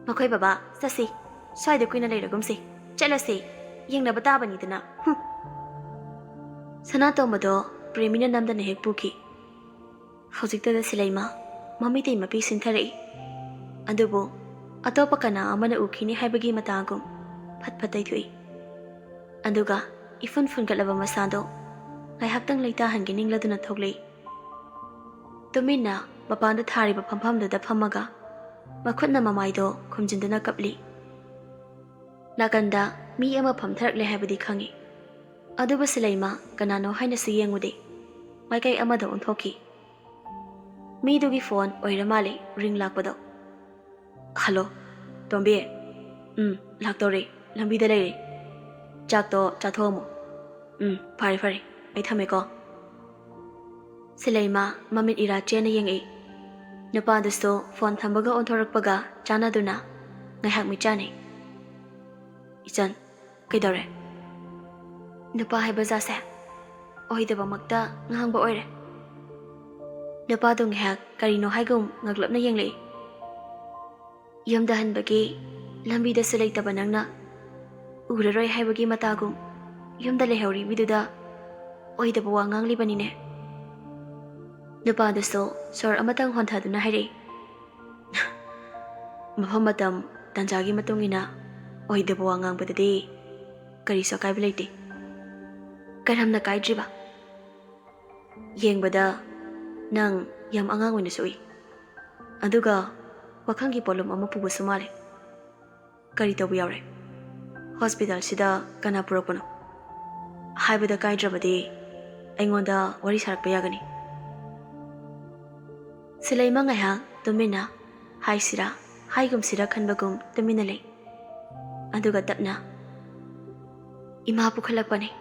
ꯃꯈꯣꯏ ꯕꯕꯥ, ꯆꯠꯁꯤ꯫ ꯁ꯭ꯋꯥꯏꯗ ꯀꯨꯏꯅ ꯂꯩꯔꯒꯨꯝꯁꯤ꯫ ꯆꯠꯂꯁꯤ꯫ ꯌꯦꯡꯅꯕ ꯇꯥꯕꯅꯤꯗꯅ꯫ ꯍꯨꯝ꯫ ꯁꯅꯥꯇꯣꯝꯕꯗꯣ ꯄ꯭ꯔꯦꯃꯤꯅ ꯅꯝꯗꯅ ꯍꯦꯛ ꯄꯨꯈꯤ꯫ ꯍꯧꯖꯤꯛꯇꯗ ꯁꯤꯂꯩꯃ ꯃꯃꯤꯇꯩ ꯃꯄꯤ ꯁꯤꯟꯊꯔꯛꯏ꯫ ꯑꯗꯨꯕꯨ ꯑꯇꯣꯞꯄ ꯀꯅꯥ ꯑꯃꯅ ꯎꯈꯤꯅꯤ ꯍꯥꯏꯕꯒꯤ ꯃꯇꯥꯒꯨꯝ ꯐꯠ ꯐꯠ ꯇꯩꯊꯣꯛꯏ꯫ ꯑꯗꯨꯒ ꯏꯐꯨꯟ ꯐꯨꯟꯒꯠꯂꯕ ꯃꯁꯥꯗꯣ ꯉꯥꯏꯍꯥꯛꯇꯪ ꯂꯩꯇꯥꯍꯟꯒꯦ ꯅꯤꯡꯂꯗꯨꯅ ꯊꯣꯛꯂꯛꯏ꯫ ꯇꯨꯃꯤꯟꯅ ꯃꯄꯥꯟꯗ ꯊꯥꯔꯤꯕ ꯐꯝꯐꯝꯗꯨꯗ ꯐꯝꯃꯒ ꯃꯈꯨꯠꯅ ꯃꯃꯥꯏꯗꯣ ꯈꯨꯝꯖꯤꯟꯗꯨꯅ ꯀꯞꯂꯤ꯫ ꯅꯥꯀꯟꯗ ꯃꯤ ꯑꯃ ꯐꯝꯊꯔꯛꯂꯦ ꯍꯥꯏꯕꯗꯤ ꯈꯪꯏ꯫ ꯑꯗꯨꯕꯨ ꯁꯤꯂꯩꯃ ꯀꯅꯥꯅꯣ ꯍꯥꯏꯅꯁꯨ ꯌꯦꯡꯉꯨꯗꯦ꯫ ꯃꯥꯏꯀꯩ ꯑꯃꯗ ꯑꯣꯟꯊꯣꯛꯈꯤ꯫ ꯃꯤꯗꯨꯒꯤ ꯐꯣꯟ ꯑꯣꯏꯔ ꯃꯥꯜꯂꯦ ꯔꯤꯡ ꯂꯥꯛꯄꯗꯣ꯫ "ꯍꯜꯂꯣ, ꯇꯣꯝꯕꯤ꯫ ꯎꯝ, ꯂꯥꯛꯇꯧꯔꯦ꯫ ꯂꯝꯕꯤꯗ ꯂꯩꯔꯦ꯫ ꯆꯥꯛꯇꯣ ꯆꯥꯊꯣꯛꯑꯝꯃꯣ꯫ ꯎꯝ, ꯐꯔꯦ, ꯐꯔꯦ꯫ ꯑꯩ ꯊꯝꯃꯦꯀꯣ꯫" ꯁꯤꯂꯩꯃ ꯃꯃꯤꯠ ꯏꯔꯥ ꯆꯦꯟꯅ ꯌꯦꯡꯉꯛꯏ꯫ ꯅꯨꯄꯥꯗꯨꯁꯨ ꯐꯣꯟ ꯊꯝꯕꯒ ꯑꯣꯟꯊꯣꯔꯛꯄꯒ ꯆꯥꯟꯅꯗꯨꯅ ꯉꯥꯏꯍꯥꯛ ꯃꯤꯠ ꯆꯥꯟꯅꯩ꯫ "ꯏꯆꯟ, ꯀꯩꯗꯧꯔꯦ?" "ꯅꯨꯄꯥ ꯍꯥꯏꯕ ꯖꯥꯠꯁꯦ ꯑꯣꯏꯗꯕꯃꯛꯇ ꯉꯥꯡꯕ ꯑꯣꯏꯔꯦ꯫" ꯅꯨꯄꯥꯗꯣ ꯉꯥꯏꯍꯥꯛ ꯀꯔꯤꯅꯣ ꯍꯥꯏꯒꯨꯝ ꯉꯛꯂꯞꯅ ꯌꯦꯡꯂꯛꯏ꯫ "ꯌꯨꯝꯗ ꯍꯟꯕꯒꯤ ꯂꯝꯕꯤꯗꯁꯨ ꯂꯩꯇꯕ ꯅꯪꯅ ꯎꯔꯔꯣꯏ ꯍꯥꯏꯕꯒꯤ ꯃꯇꯥꯒꯨꯝ ꯌꯨꯝꯗ ꯂꯩꯍꯧꯔꯤꯕꯤꯗꯨꯗ ꯑꯣꯏꯗꯕ ꯋꯥ ꯉꯥꯡꯂꯤꯕꯅꯤꯅꯦ꯫" ꯅꯨꯄꯥꯗꯨꯁꯨ ꯁꯣꯔ ꯑꯃꯇꯪ ꯍꯣꯟꯊꯗꯨꯅ ꯍꯥꯏꯔꯛꯏ꯫ "ꯃꯐꯝ ꯃꯇꯝ ꯇꯥꯟꯖꯥꯒꯤ ꯃꯇꯨꯡ ꯏꯟꯅ ꯑꯣꯏꯗꯕ ꯋꯥ ꯉꯥꯡꯕꯗꯗꯤ ꯀꯔꯤꯁꯨ ꯑꯀꯥꯏꯕ ꯂꯩꯇꯦ꯫" "ꯀꯔꯝꯅ ꯀꯥꯏꯗ꯭ꯔꯤꯕ?" "ꯌꯦꯡꯕꯗ ꯅꯪ ꯌꯥꯝ ꯑꯉꯥꯡ ꯑꯣꯏꯅꯁꯨ ꯎꯏ꯫ ꯑꯗꯨꯒ ꯋꯥꯈꯜꯒꯤ ꯄꯣꯠꯂꯨꯝ ꯑꯃ ꯄꯨꯕꯁꯨ ꯃꯥꯜꯂꯦ꯫ ꯀꯔꯤ ꯇꯧꯕ ꯌꯥꯎꯔꯦ? ꯍꯣꯁꯄꯤꯇꯥꯜꯁꯤꯗ ꯀꯅꯥ ꯄꯨꯔꯛꯄꯅꯣ? ꯍꯥꯏꯕꯗ ꯀꯥꯏꯗ꯭ꯔꯕꯗꯤ ꯑꯩꯉꯣꯟꯗ ꯋꯥꯔꯤ ꯁꯥꯔꯛꯄ ꯌꯥꯒꯅꯤ꯫" ꯁꯤꯂꯩꯃ ꯉꯥꯏꯍꯥꯛ ꯇꯨꯃꯤꯟꯅ, ꯍꯥꯏꯁꯤꯔꯥ ꯍꯥꯏꯒꯨꯝꯁꯤꯔꯥ ꯈꯟꯕꯒꯨꯝ ꯇꯨꯃꯤꯟꯅ ꯂꯩ꯫ ꯑꯗꯨꯒ ꯇꯞꯅ, "ꯏꯃꯥ ꯄꯨꯈꯠꯂꯛꯄꯅꯦ꯫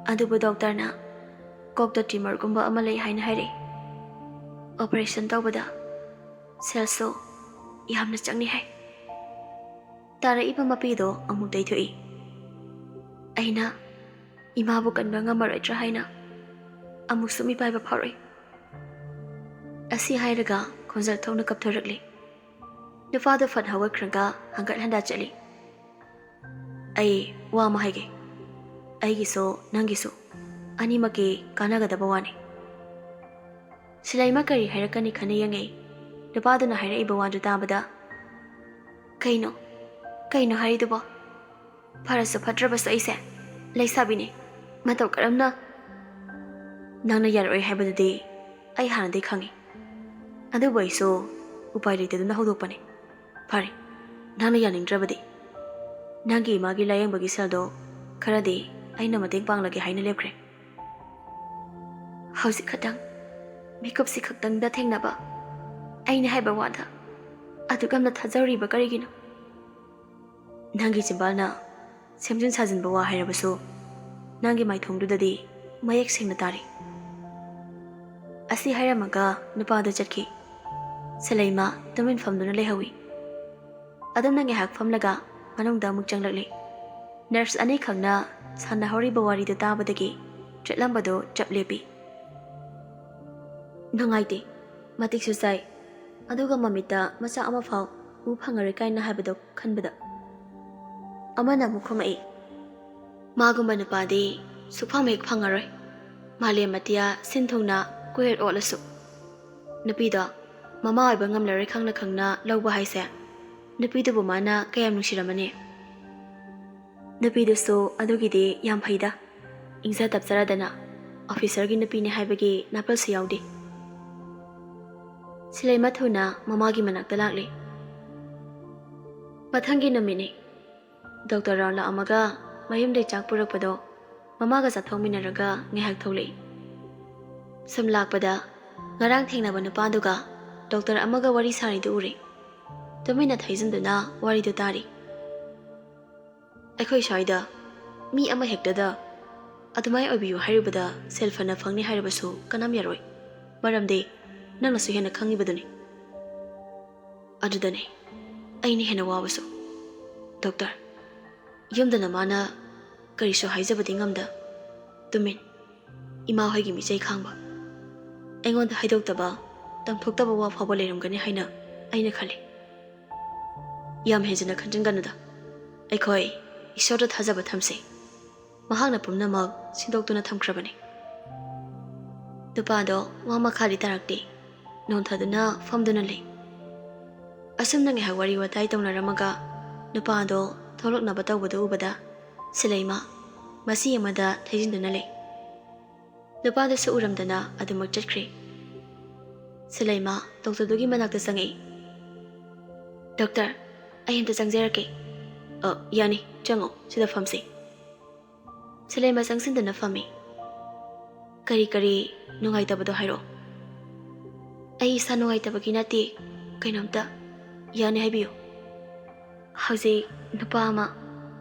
ꯑꯗꯨꯕꯨ ꯗꯣꯛꯇꯔꯅ ꯀꯣꯛꯇ ꯇ꯭ꯌꯨꯃꯔꯒꯨꯝꯕ ꯑꯃ ꯂꯩ ꯍꯥꯏꯅ ꯍꯥꯏꯔꯛꯏ꯫ ꯑꯣꯄꯔꯦꯁꯟ ꯇꯧꯕꯗ ꯁꯦꯜꯁꯨ ꯌꯥꯝꯅ ꯆꯪꯅꯤ ꯍꯥꯏ꯫" ꯇꯥꯔꯛꯏꯕ ꯃꯄꯤꯗꯣ ꯑꯃꯨꯛ ꯇꯩꯊꯣꯛꯏ꯫ ꯑꯩꯅ ꯏꯃꯥꯕꯨ ꯀꯟꯕ ꯉꯝꯃꯔꯣꯏꯗ꯭ꯔꯥ ꯍꯥꯏꯅ ꯑꯃꯨꯛꯁꯨ ꯃꯤꯄꯥꯏꯕ ꯐꯥꯎꯔꯛꯏ꯫ ꯑꯁꯤ ꯍꯥꯏꯔꯒ ꯈꯣꯟꯖꯦꯜ ꯊꯣꯛꯅ ꯀꯞꯊꯔꯛꯂꯤ꯫ ꯅꯨꯄꯥꯗꯣ ꯐꯠ ꯍꯧꯒꯠꯈ꯭ꯔꯒ ꯍꯪꯒꯠ ꯍꯟꯗ ꯆꯠꯂꯤ꯫ "ꯑꯩ ꯋꯥ ꯑꯃ ꯍꯥꯏꯒꯦ, ꯑꯩꯒꯤꯁꯨ ꯅꯪꯒꯤꯁꯨ, ꯑꯅꯤꯃꯛꯀꯤ ꯀꯥꯟꯅꯒꯗꯕ ꯋꯥꯅꯤ꯫" ꯁꯤꯂꯩꯃ ꯀꯔꯤ ꯍꯥꯏꯔꯛꯀꯅꯤ ꯈꯟꯅ ꯌꯦꯡꯉꯤ꯫ ꯅꯨꯄꯥꯗꯨꯅ ꯍꯥꯏꯔꯛꯏꯕ ꯋꯥꯗꯨ ꯇꯥꯕꯗ, "ꯀꯩꯅꯣ? ꯀꯩꯅꯣ ꯍꯥꯏꯔꯤꯗꯨꯕꯣ? ꯐꯔꯁꯨ ꯐꯠꯇ꯭ꯔꯕꯁꯨ ꯑꯩꯁꯦ ꯂꯩꯁꯥꯕꯤꯅꯤ꯫ ꯃꯇꯧ ꯀꯔꯝꯅ?" "ꯅꯪꯅ ꯌꯥꯔꯛꯑꯣꯏ ꯍꯥꯏꯕꯗꯨꯗꯤ ꯑꯩ ꯍꯥꯟꯅꯗꯩ ꯈꯪꯉꯤ꯫ ꯑꯗꯨꯕꯨ ꯑꯩꯁꯨ ꯎꯄꯥꯏ ꯂꯩꯇꯗꯨꯅ ꯍꯧꯗꯣꯛꯄꯅꯤ꯫ ꯐꯔꯦ, ꯅꯪꯅ ꯌꯥꯅꯤꯡꯗ꯭ꯔꯕꯗꯤ ꯅꯪꯒꯤ ꯏꯃꯥꯒꯤ ꯂꯥꯌꯦꯡꯕꯒꯤ ꯁꯦꯜꯗꯣ ꯈꯔꯗꯤ ꯑꯩꯅ ꯃꯇꯦꯡ ꯄꯥꯡꯂꯒꯦ ꯍꯥꯏꯅ ꯂꯦꯞꯈ꯭ꯔꯦ꯫" "ꯍꯧꯖꯤꯛ ꯈꯛꯇꯪ, ꯃꯤꯀꯨꯞꯁꯤ ꯈꯛꯇꯪꯗ ꯊꯦꯡꯅꯕ ꯑꯩꯅ ꯍꯥꯏꯕ ꯋꯥꯗ ꯑꯗꯨꯛ ꯌꯥꯝꯅ ꯊꯥꯖꯔꯤꯕ ꯀꯔꯤꯒꯤꯅꯣ? ꯅꯪꯒꯤ ꯆꯤꯝꯕꯥꯜꯅ ꯁꯦꯝꯖꯤꯟ ꯁꯥꯖꯤꯟꯕ ꯋꯥ ꯍꯥꯏꯔꯕꯁꯨ, ꯅꯪꯒꯤ ꯃꯥꯏꯊꯣꯡꯗꯨꯗꯗꯤ ꯃꯌꯦꯛ ꯁꯦꯡꯅ ꯇꯥꯔꯤ꯫" ꯑꯁꯤ ꯍꯥꯏꯔꯝꯃꯒ ꯅꯨꯄꯥꯗꯨ ꯆꯠꯈꯤ꯫ ꯁꯤꯂꯩꯃ ꯇꯨꯃꯤꯟ ꯐꯝꯗꯨꯅ ꯂꯩꯍꯧꯏ꯫ ꯑꯗꯨꯝꯅ ꯉꯥꯏꯍꯥꯛ ꯐꯝꯂꯒ ꯃꯅꯨꯡꯗ ꯑꯃꯨꯛ ꯆꯪꯂꯛꯂꯤ꯫ ꯅꯔꯁ ꯑꯅꯤꯈꯛꯅ ꯁꯥꯟꯅꯍꯧꯔꯤꯕ ꯋꯥꯔꯤꯗꯨ ꯇꯥꯕꯗꯒꯤ ꯆꯠꯂꯝꯕꯗꯨ ꯆꯞ ꯂꯦꯞꯄꯤ꯫ "ꯅꯨꯡꯉꯥꯏꯇꯦ, ꯃꯇꯤꯛꯁꯨ ꯆꯥꯏ, ꯑꯗꯨꯒ ꯃꯃꯤꯠꯇ ꯃꯆꯥ ꯑꯃ ꯐꯥꯎ ꯎ ꯐꯪꯉꯔꯣꯏ ꯀꯥꯏꯅ ꯍꯥꯏꯕꯗꯣ ꯈꯟꯕꯗ꯫" ꯑꯃꯅ ꯑꯃꯨꯛ ꯈꯨꯝꯃꯛꯏ, "ꯃꯥꯒꯨꯝꯕ ꯅꯨꯄꯥꯗꯤ ꯁꯨꯛꯐꯪ ꯍꯦꯛ ꯐꯪꯉꯔꯣꯏ꯫ ꯃꯥꯂꯦꯝ ꯑꯇꯤꯌꯥ ꯁꯤꯟ ꯊꯨꯡꯅ ꯀꯣꯏ ꯑꯣꯠꯂꯁꯨ꯫ ꯅꯨꯄꯤꯗꯣ ꯃꯃꯥ ꯑꯣꯏꯕ ꯉꯝꯂꯔꯣꯏ ꯈꯪꯅ ꯈꯪꯅ ꯂꯧꯕ ꯍꯥꯏꯁꯦ, ꯅꯨꯄꯤꯗꯨꯕꯨ ꯃꯥꯅ ꯀꯌꯥꯝ ꯅꯨꯡꯁꯤꯔꯝꯃꯅꯤ?" "ꯅꯨꯄꯤꯗꯨꯁꯨ ꯑꯗꯨꯒꯤꯗꯤ ꯌꯥꯝ ꯐꯩꯗ, ꯏꯪꯖ ꯇꯞꯆꯔꯗꯅ ꯑꯣꯐꯤꯁꯔꯒꯤ ꯅꯨꯄꯤꯅꯤ ꯍꯥꯏꯕꯒꯤ ꯅꯥꯄꯜꯁꯨ ꯌꯥꯎꯗꯦ꯫" ꯁꯤꯂꯩꯃ ꯊꯨꯅ ꯃꯃꯥꯒꯤ ꯃꯅꯥꯛꯇ ꯂꯥꯛꯂꯤ꯫ ꯃꯊꯪꯒꯤ ꯅꯨꯃꯤꯠꯅꯤ꯫ ꯗꯣꯛꯇꯔ ꯔꯥꯎꯟ ꯂꯥꯛꯑꯝꯃꯒ ꯃꯌꯨꯝꯗꯩ ꯆꯥꯛ ꯄꯨꯔꯛꯄꯗꯣ ꯃꯃꯥꯒ ꯆꯥꯊꯣꯛꯃꯤꯟꯅꯔꯒ ꯉꯥꯏꯍꯥꯛ ꯊꯣꯛꯂꯛꯏ꯫ ꯁꯨꯝ ꯂꯥꯛꯄꯗ ꯉꯔꯥꯡ ꯊꯦꯡꯅꯕ ꯅꯨꯄꯥꯗꯨꯒ ꯗꯣꯛꯇꯔ ꯑꯃꯒ ꯋꯥꯔꯤ ꯁꯥꯔꯤꯗꯨ ꯎꯔꯦ꯫ ꯇꯨꯃꯤꯟꯅ ꯊꯩꯖꯤꯟꯗꯨꯅ ꯋꯥꯔꯤꯗꯨ ꯇꯥꯔꯤ꯫ "ꯑꯩꯈꯣꯏ ꯁ꯭ꯋꯥꯏꯗ ꯃꯤ ꯑꯃ ꯍꯦꯛꯇꯗ ꯑꯗꯨꯃꯥꯏ ꯑꯣꯏꯕꯤꯌꯨ ꯍꯥꯏꯔꯨꯕꯗ ꯁꯦꯜ ꯐꯅ ꯐꯪꯅꯤ ꯍꯥꯏꯔꯕꯁꯨ ꯀꯅꯥꯝ ꯌꯥꯔꯣꯏ꯫ ꯃꯔꯝꯗꯤ ꯅꯪꯅꯁꯨ ꯍꯦꯟꯅ ꯈꯪꯉꯤꯕꯗꯨꯅꯤ꯫ ꯑꯗꯨꯗꯅꯦ ꯑꯩꯅ ꯍꯦꯟꯅ ꯋꯥꯕꯁꯨ꯫" ꯗꯣꯛꯇꯔ, ꯌꯨꯝꯗꯅ ꯃꯥꯅ ꯀꯔꯤꯁꯨ ꯍꯥꯏꯖꯕꯗꯤ ꯉꯝꯗ, ꯇꯨꯃꯤꯟ, ꯏꯃꯥ ꯍꯣꯏꯒꯤ ꯃꯤꯆꯩ ꯈꯥꯡꯕ꯫ ꯑꯩꯉꯣꯟꯗ ꯍꯥꯏꯗꯣꯛꯇꯕ, ꯇꯝꯊꯣꯛꯇꯕ ꯋꯥ ꯐꯥꯎꯕ ꯂꯩꯔꯝꯒꯅꯤ ꯍꯥꯏꯅ ꯑꯩꯅ ꯈꯜꯂꯤ꯫ ꯌꯥꯝ ꯍꯦꯟꯖꯤꯟꯅ ꯈꯟꯖꯤꯟꯒꯅꯨꯗ, ꯑꯩꯈꯣꯏ ꯏꯁꯣꯔꯗ ꯊꯥꯖꯕ ꯊꯝꯁꯤ꯫ ꯃꯍꯥꯛꯅ ꯄꯨꯝꯅꯃꯛ ꯁꯤꯟꯗꯣꯛꯇꯨꯅ ꯊꯝꯈ꯭ꯔꯕꯅꯤ꯫ ꯅꯨꯄꯥꯗꯣ ꯋꯥ ꯃꯈꯥꯗꯤ ꯇꯥꯔꯛꯇꯦ꯫ ꯅꯣꯟꯊꯗꯨꯅ ꯐꯝꯗꯨꯅ ꯂꯩ꯫ ꯑꯁꯨꯝꯅ ꯉꯥꯏꯍꯥꯛ ꯋꯥꯔꯤ ꯋꯥꯇꯥꯏ ꯇꯧꯅꯔꯝꯃꯒ ꯅꯨꯄꯥꯗꯣ ꯊꯣꯛꯂꯛꯅꯕ ꯇꯧꯕꯗꯨ ꯎꯕꯗ ꯁꯤꯂꯩꯃ ꯃꯁꯤ ꯑꯃꯗ ꯊꯩꯖꯤꯟꯗꯨꯅ ꯂꯩ꯫ ꯅꯨꯄꯥꯗꯨꯁꯨ ꯎꯔꯝꯗꯅ ꯑꯗꯨꯃꯛ ꯆꯠꯈ꯭ꯔꯦ꯫ ꯁꯤꯂꯩꯃ ꯗꯣꯛꯇꯔꯗꯨꯒꯤ ꯃꯅꯥꯛꯇ ꯆꯪꯉꯛꯏ꯫ "ꯗꯣꯛꯇꯔ, ꯑꯩ ꯑꯝꯇ ꯆꯪꯖꯔꯛꯀꯦ꯫" "ꯑ, ꯌꯥꯅꯤ, ꯆꯪꯉꯣ, ꯁꯤꯗ ꯐꯝꯁꯤ꯫" ꯁꯤꯂꯩꯃ ꯆꯪꯁꯤꯟꯗꯨꯅ ꯐꯝꯃꯤ꯫ "ꯀꯔꯤ ꯀꯔꯤ ꯅꯨꯡꯉꯥꯏꯇꯕꯗꯣ ꯍꯥꯏꯔꯛꯑꯣ꯫" "ꯑꯩ ꯏꯁꯥ ꯅꯨꯡꯉꯥꯏꯇꯕꯒꯤ ꯅꯠꯇꯦ, ꯀꯩꯅꯣꯝꯇ꯫" "ꯌꯥꯅꯤ, ꯍꯥꯏꯕꯤꯌꯨ꯫" "ꯍꯧꯖꯤꯛ ꯅꯨꯄꯥ ꯑꯃ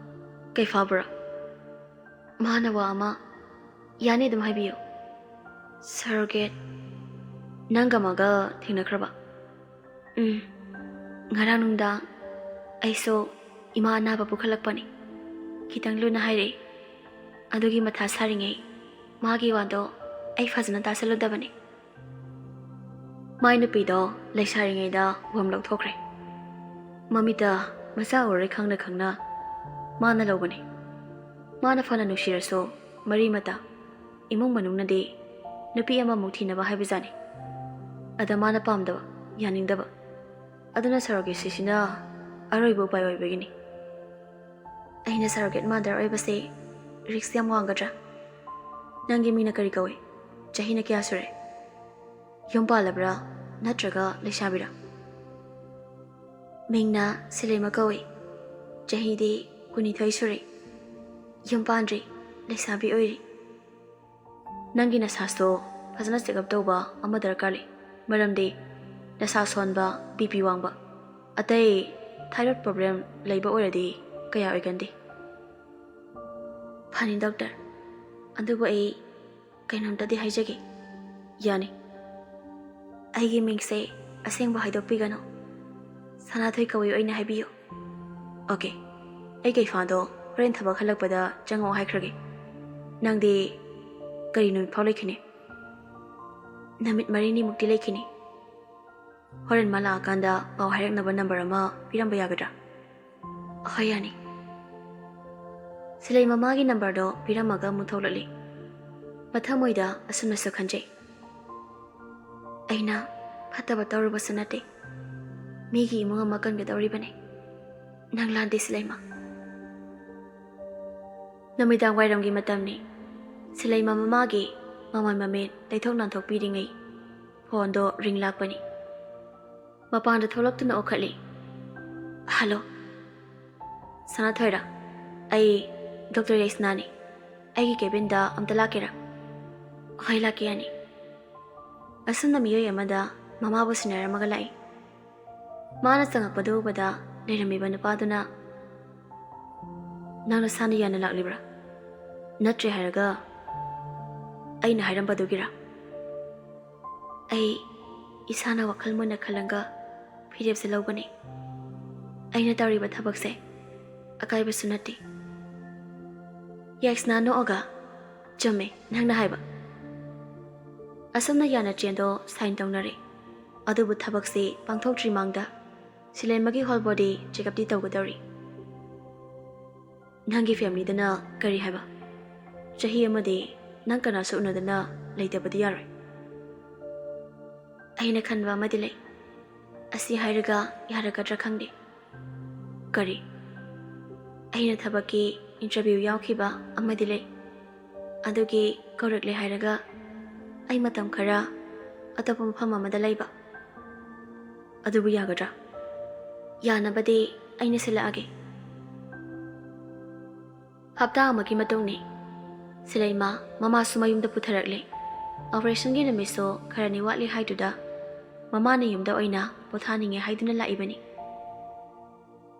ꯀꯩ ꯐꯥꯎꯕ꯭ꯔꯣ? ꯃꯥꯅ ꯋꯥ ꯑꯃ꯫" "ꯌꯥꯅꯤ, ꯑꯗꯨꯝ ꯍꯥꯏꯕꯤꯌꯨ꯫" "ꯁꯔꯣꯒꯦꯠ ꯅꯪꯒ ꯃꯥꯒ ꯊꯦꯡꯅꯈ꯭ꯔꯕ?" "ꯎꯝ, ꯉꯔꯥꯡ ꯅꯨꯡꯗꯥꯡ ꯑꯩꯁꯨ ꯏꯃꯥ ꯑꯅꯥꯕ ꯄꯨꯈꯠꯂꯛꯄꯅꯤ꯫ ꯈꯤꯇꯪ ꯂꯨꯅ ꯍꯥꯏꯔꯛꯏ꯫ ꯑꯗꯨꯒꯤ ꯃꯊꯥ ꯁꯥꯔꯤꯉꯩ ꯃꯥꯒꯤ ꯋꯥꯗꯣ ꯑꯩ ꯐꯖꯅ ꯇꯥꯁꯜꯂꯨꯗꯕꯅꯤ꯫" ꯃꯥꯏ ꯅꯨꯄꯤꯗꯣ ꯂꯩꯁꯥꯔꯤꯉꯩꯗ ꯋꯝ ꯂꯧꯊꯣꯛꯈ꯭ꯔꯦ꯫ ꯃꯃꯤꯠꯇ ꯃꯆꯥ ꯎꯔꯣꯏ ꯈꯪꯅ ꯈꯪꯅ ꯃꯥꯅ ꯂꯧꯕꯅꯤ꯫ ꯃꯥꯅ ꯐꯅ ꯅꯨꯡꯁꯤꯔꯁꯨ ꯃꯔꯤ ꯃꯇꯥ, ꯏꯃꯨꯡ ꯃꯅꯨꯡꯅꯗꯤ ꯅꯨꯄꯤ ꯑꯃꯃꯨꯛ ꯊꯤꯅꯕ ꯍꯥꯏꯕꯖꯥꯠꯅꯤ꯫ ꯑꯗ ꯃꯥꯅ ꯄꯥꯝꯗꯕ, ꯌꯥꯅꯤꯡꯗꯕ꯫ ꯑꯗꯨꯅ ꯁꯔꯣꯒꯦꯁꯤꯁꯤꯅ ꯑꯔꯣꯏꯕ ꯎꯄꯥꯏ ꯑꯣꯏꯕꯒꯤꯅꯤ꯫ "ꯑꯩꯅ ꯁꯔꯣꯒꯦꯠ ꯃꯥꯗꯔ ꯑꯣꯏꯕꯁꯦ ꯔꯤꯛꯁ ꯌꯥꯝ ꯋꯥꯡꯒꯗ꯭ꯔꯥ? ꯅꯪꯒꯤ ꯃꯤꯡꯅ ꯀꯔꯤ ꯀꯧꯏ? ꯆꯍꯤꯅ ꯀꯌꯥ ꯁꯨꯔꯦ? ꯌꯨꯝ ꯄꯥꯜꯂꯕ꯭ꯔꯥ ꯅꯠꯇ꯭ꯔꯒ ꯂꯩꯁꯥꯕꯤꯔꯥ?" "ꯃꯤꯡꯅ ꯁꯤꯂꯩꯃ ꯀꯧꯏ꯫ ꯆꯍꯤꯗꯤ ꯀꯨꯟꯅꯤꯊꯣꯏ ꯁꯨꯔꯦ꯫ ꯌꯨꯝ ꯄꯥꯟꯗ꯭ꯔꯤ, ꯂꯩꯁꯥꯕꯤ ꯑꯣꯏꯔꯤ꯫" "ꯅꯪꯒꯤ ꯅꯁꯥꯁꯨ ꯐꯖꯅ ꯆꯦꯛꯑꯞ ꯇꯧꯕ ꯑꯃ ꯗꯔꯀꯥꯔ ꯂꯩ, ꯃꯔꯝꯗꯤ ꯅꯁꯥ ꯁꯣꯟꯕ, ꯕꯤ ꯄꯤ ꯋꯥꯡꯕ, ꯑꯇꯩ ꯊꯥꯏꯔꯣꯏꯗ ꯄ꯭ꯔꯣꯕ꯭ꯂꯦꯝ ꯂꯩꯕ ꯑꯣꯏꯔꯗꯤ ꯀꯌꯥ ꯑꯣꯏꯒꯟꯗꯦ꯫" "ꯐꯅꯤ ꯗꯣꯛꯇꯔ, ꯑꯗꯨꯕꯨ ꯑꯩ ꯀꯩꯅꯣꯝꯇꯗꯤ ꯍꯥꯏꯖꯒꯦ꯫" "ꯌꯥꯅꯤ꯫" "ꯑꯩꯒꯤ ꯃꯤꯡꯁꯦ ꯑꯁꯦꯡꯕ ꯍꯥꯏꯗꯣꯛꯄꯤꯒꯅꯨ, ꯁꯅꯥꯊꯣꯏ ꯀꯧꯏ ꯑꯣꯏꯅ ꯍꯥꯏꯕꯤꯌꯨ꯫" "ꯑꯣꯀꯦ, ꯑꯩ ꯀꯩꯐꯥꯗꯣ ꯍꯣꯔꯦꯟ ꯊꯕꯛ ꯍꯜꯂꯛꯄꯗ ꯆꯪꯉꯛꯑꯣ ꯍꯥꯏꯈ꯭ꯔꯒꯦ꯫ ꯅꯪꯗꯤ ꯀꯔꯤ ꯅꯨꯃꯤꯠ ꯐꯥꯎ ꯂꯩꯈꯤꯅꯤ? ꯅꯨꯃꯤꯠ ꯃꯔꯤꯅꯤꯃꯨꯛꯇꯤ ꯂꯩꯈꯤꯅꯤ꯫ ꯍꯣꯔꯦꯟ ꯃꯥ ꯂꯥꯛꯑꯀꯥꯟꯗ ꯄꯥꯎ ꯍꯥꯏꯔꯛꯅꯕ ꯅꯝꯕꯔ ꯑꯃ ꯄꯤꯔꯝꯕ ꯌꯥꯒꯗ꯭ꯔꯥ? ꯍꯣꯏ, ꯌꯥꯅꯤ꯫ ꯁꯤꯂꯩ ꯃꯃꯥꯒꯤ ꯅꯝꯕꯔꯗꯣ ꯄꯤꯔꯝꯃꯒ ꯑꯃꯨꯛ ꯊꯣꯛꯂꯛꯂꯤ꯫ ꯃꯊꯃꯣꯏꯗ ꯑꯁꯨꯝꯅꯁꯨ ꯈꯟꯖꯩ, "ꯑꯩꯅ ꯐꯠꯇꯕ ꯇꯧꯔꯨꯕꯁꯨ ꯅꯠꯇꯦ, ꯃꯤꯒꯤ ꯏꯃꯨꯡ ꯑꯃ ꯀꯟꯒꯗꯧꯔꯤꯕꯅꯤ꯫ ꯅꯪ ꯂꯥꯟꯗꯦ, ꯁꯤꯂꯩꯃ꯫" ꯅꯨꯃꯤꯗꯥꯡ ꯋꯥꯏꯔꯝꯒꯤ ꯃꯇꯝꯅꯤ꯫ ꯁꯤꯂꯩꯃ ꯃꯃꯥꯒꯤ ꯃꯃꯥꯏ ꯃꯃꯤꯠ ꯇꯩꯊꯣꯛ ꯅꯥꯟꯊꯣꯛꯄꯤꯔꯤꯉꯩ ꯐꯣꯟꯗꯣ ꯔꯤꯡ ꯂꯥꯛꯄꯅꯤ꯫ ꯃꯄꯥꯟꯗ ꯊꯣꯛꯂꯛꯇꯨꯅ ꯑꯣꯈꯠꯂꯤ꯫ "ꯍꯜꯂꯣ, ꯁꯅꯥꯊꯣꯏꯔꯥ? ꯑꯩ ꯗꯣꯛꯇꯔ ꯌꯥꯏꯁꯅꯥꯅꯤ꯫ ꯑꯩꯒꯤ ꯀꯦꯕꯤꯟꯗ ꯑꯝꯇ ꯂꯥꯛꯀꯦꯔꯥ?" "ꯍꯣꯏ, ꯂꯥꯛꯀꯦ, ꯌꯥꯅꯤ꯫" ꯑꯁꯨꯝꯅ ꯃꯤꯑꯣꯏ ꯑꯃꯗ ꯃꯃꯥꯕꯨ ꯁꯤꯟꯅꯔꯝꯃꯒ ꯂꯥꯛꯏ꯫ ꯃꯥꯅ ꯆꯪꯉꯛꯄꯗꯨ ꯎꯕꯗ ꯂꯩꯔꯝꯃꯤꯕ ꯅꯨꯄꯥꯗꯨꯅ, "ꯅꯪ ꯅꯁꯥꯅ ꯌꯥꯅ ꯂꯥꯛꯂꯤꯕ꯭ꯔꯥ? ꯅꯠꯇ꯭ꯔꯦ ꯍꯥꯏꯔꯒ ꯑꯩꯅ ꯍꯥꯏꯔꯝꯕꯗꯨꯒꯤꯔꯥ?" ꯑꯩ ꯏꯁꯥꯅ ꯋꯥꯈꯜ ꯃꯨꯟꯅ ꯈꯜꯂꯒ ꯐꯤꯔꯦꯞꯁꯦ ꯂꯧꯕꯅꯤ꯫ ꯑꯩꯅ ꯇꯧꯔꯤꯕ ꯊꯕꯛꯁꯦ ꯑꯀꯥꯏꯕꯁꯨ ꯅꯠꯇꯦ꯫ ꯌꯥꯏꯁꯅꯥ ꯅꯣꯛꯑꯒ, "ꯆꯨꯝꯃꯦ ꯅꯪꯅ ꯍꯥꯏꯕ꯫" ꯑꯁꯨꯝꯅ ꯌꯥꯅ ꯆꯦꯟꯗꯣ ꯁꯥꯏꯟ ꯇꯧꯅꯔꯦ꯫ ꯑꯗꯨꯕꯨ ꯊꯕꯛꯁꯤ ꯄꯥꯡꯊꯣꯛꯇ꯭ꯔꯤ ꯃꯥꯡꯗ ꯁꯤꯂꯦꯝꯃꯒꯤ ꯍꯣꯜ ꯕꯣꯗꯤ ꯆꯦꯛꯑꯞꯇꯤ ꯇꯧꯒꯗꯧꯔꯤ꯫ "ꯅꯪꯒꯤ ꯐꯦꯃꯤꯂꯤꯗꯅ ꯀꯔꯤ ꯍꯥꯏꯕ? ꯆꯍꯤ ꯑꯃꯗꯤ ꯅꯪ ꯀꯅꯥꯁꯨ ꯎꯅꯗꯅ ꯂꯩꯇꯕꯗꯤ ꯌꯥꯔꯣꯏ꯫" ꯑꯩꯅ ꯈꯟꯕ ꯑꯃꯗꯤ ꯂꯩ꯫ ꯑꯁꯤ ꯍꯥꯏꯔꯒ ꯌꯥꯔꯛꯀꯗ꯭ꯔꯥ ꯈꯪꯗꯦ꯫ "ꯀꯔꯤ?" "ꯑꯩꯅ ꯊꯕꯛꯀꯤ ꯏꯟꯇꯔꯚ꯭ꯌꯨ ꯌꯥꯎꯈꯤꯕ ꯑꯃꯗꯤ ꯂꯩ꯫ ꯑꯗꯨꯒꯤ ꯀꯧꯔꯛꯂꯦ ꯍꯥꯏꯔꯒ ꯑꯩ ꯃꯇꯝ ꯈꯔ ꯑꯇꯣꯞꯄ ꯃꯐꯝ ꯑꯃꯗ ꯂꯩꯕ꯫ ꯑꯗꯨꯕꯨ ꯌꯥꯒꯗ꯭ꯔꯥ?" "ꯌꯥꯅꯕꯗꯤ ꯑꯩꯅ ꯁꯤꯜꯂꯛꯑꯒꯦ꯫" ꯍꯞꯇꯥ ꯑꯃꯒꯤ ꯃꯇꯨꯡꯅꯤ꯫ ꯁꯤꯂꯩꯃ ꯃꯃꯥꯁꯨ ꯃꯌꯨꯝꯗ ꯄꯨꯊꯔꯛꯂꯦ꯫ ꯑꯣꯄꯔꯦꯁꯟꯒꯤ ꯅꯨꯃꯤꯠꯁꯨ ꯈꯔꯅꯤ ꯋꯥꯠꯂꯤ ꯍꯥꯏꯗꯨꯗ ꯃꯃꯥꯅ ꯌꯨꯝꯗ ꯑꯣꯏꯅ ꯄꯣꯊꯥꯅꯤꯡꯉꯦ ꯍꯥꯏꯗꯨꯅ ꯂꯥꯛꯏꯕꯅꯤ꯫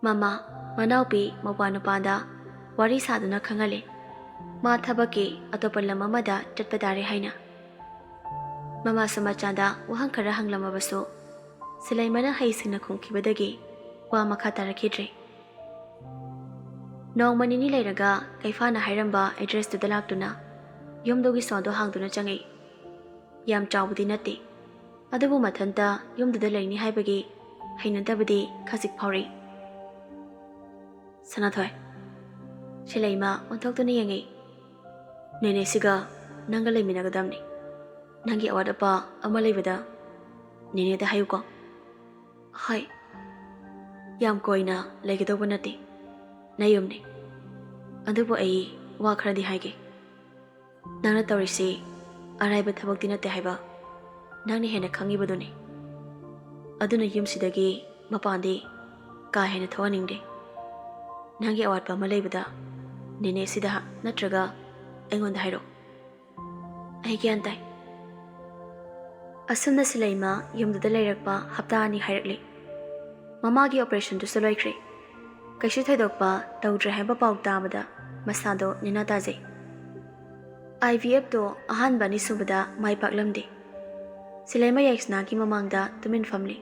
ꯃꯃꯥ, ꯃꯅꯥꯎꯄꯤ, ꯃꯧꯄ꯭ꯋꯥ ꯅꯨꯄꯥꯗ ꯋꯥꯔꯤ ꯁꯥꯗꯨꯅ ꯈꯪꯍꯜꯂꯦ, ꯃꯥ ꯊꯕꯛꯀꯤ ꯑꯇꯣꯞꯄ ꯂꯝ ꯑꯃꯗ ꯆꯠꯄ ꯇꯥꯔꯦ ꯍꯥꯏꯅ꯫ ꯃꯃꯥꯁꯨ ꯃꯆꯥꯗ ꯋꯥꯍꯪ ꯈꯔ ꯍꯪꯂꯝꯃꯕꯁꯨ, ꯁꯤꯂꯩꯃꯅ ꯍꯩꯁꯤꯡꯅ ꯈꯨꯝꯈꯤꯕꯗꯒꯤ ꯋꯥ ꯃꯈꯥ ꯇꯥꯔꯛꯈꯤꯗ꯭ꯔꯦ꯫ ꯅꯣꯡꯃ ꯅꯤꯅꯤ ꯂꯩꯔꯒ ꯀꯩꯐꯥꯅ ꯍꯥꯏꯔꯝꯕ ꯑꯦꯗ꯭ꯔꯦꯁꯇꯨꯗ ꯂꯥꯛꯇꯨꯅ ꯌꯨꯝꯗꯨꯒꯤ ꯁꯣꯗꯣ ꯍꯥꯡꯗꯨꯅ ꯆꯪꯉꯛꯏ꯫ ꯌꯥꯝ ꯆꯥꯎꯕꯗꯤ ꯅꯠꯇꯦ, ꯑꯗꯨꯕꯨ ꯃꯊꯟꯇ ꯌꯨꯝꯗꯨꯗ ꯂꯩꯅꯤ ꯍꯥꯏꯕꯒꯤ ꯍꯩꯅꯗꯕꯗꯤ ꯈꯖꯤꯛ ꯐꯥꯎꯔꯛꯏ꯫ ꯁꯅꯥꯊꯣꯏ, ꯁꯤꯂꯩꯃ ꯑꯣꯟꯊꯣꯛꯇꯨꯅ ꯌꯦꯡꯉꯛꯏ꯫ ꯅꯦꯅꯦꯁꯤꯒ ꯅꯪꯒ ꯂꯩꯃꯤꯟꯅꯒꯗꯕꯅꯤ꯫ ꯅꯪꯒꯤ ꯑꯋꯥꯠ ꯑꯄꯥ ꯑꯃ ꯂꯩꯕꯗ ꯅꯦꯅꯦꯗ ꯍꯥꯏꯌꯨꯀꯣ꯫ ꯍꯣꯏ꯫ ꯌꯥꯝ ꯀꯨꯏꯅ ꯂꯩꯒꯗꯧꯕ ꯅꯠꯇꯦ꯫ ꯅꯌꯨꯝꯅꯤ꯫ ꯑꯗꯨꯕꯨ ꯑꯩ ꯋꯥ ꯈꯔꯗꯤ ꯍꯥꯏꯒꯦ꯫ ꯅꯪꯅ ꯇꯧꯔꯤꯁꯤ ꯑꯔꯥꯏꯕ ꯊꯕꯛꯇꯤ ꯅꯠꯇꯦ ꯍꯥꯏꯕ ꯅꯪꯅ ꯍꯦꯟꯅ ꯈꯪꯉꯤꯕꯗꯨꯅꯤ꯫ ꯑꯗꯨꯅ ꯌꯨꯝꯁꯤꯗꯒꯤ ꯃꯄꯥꯟꯗꯤ ꯀꯥ ꯍꯦꯟꯅ ꯊꯣꯛꯍꯟꯅꯤꯡꯗꯦ꯫ ꯅꯪꯒꯤ ꯑꯋꯥꯠꯄ ꯑꯃ ꯂꯩꯕꯗ ꯅꯦꯅꯦꯁꯤꯗ ꯅꯠꯇ꯭ꯔꯒ ꯑꯩꯉꯣꯟꯗ ꯍꯥꯏꯔꯛꯎ꯫ ꯑꯩ ꯒ꯭ꯌꯥꯟ ꯇꯥꯏ꯫ ꯑꯁꯨꯝꯅ ꯁꯤꯂꯩꯃ ꯌꯨꯝꯗꯨꯗ ꯂꯩꯔꯛꯄ ꯍꯞꯇꯥ ꯑꯅꯤ ꯍꯥꯏꯔꯛꯂꯤ꯫ ꯃꯃꯥꯒꯤ ꯑꯣꯄꯔꯦꯁꯟꯗꯨꯁꯨ ꯂꯣꯏꯈ꯭ꯔꯦ꯫ ꯀꯩꯁꯨ ꯊꯣꯏꯗꯣꯛꯄ ꯇꯧꯗ꯭ꯔꯦ ꯍꯥꯏꯕ ꯄꯥꯎ ꯇꯥꯕꯗ ꯃꯁꯥꯗꯣ ꯅꯦꯅꯥ ꯇꯥꯖꯩ꯫ IVFꯇꯣ ꯑꯍꯥꯟꯕ ꯑꯅꯤꯁꯨꯕꯗ ꯃꯥꯏ ꯄꯥꯛꯂꯝꯗꯦ꯫ ꯁꯤꯂꯩꯃ ꯌꯥꯏꯁꯅꯥꯒꯤ ꯃꯃꯥꯡꯗ ꯇꯨꯃꯤꯟ ꯐꯝꯂꯤ꯫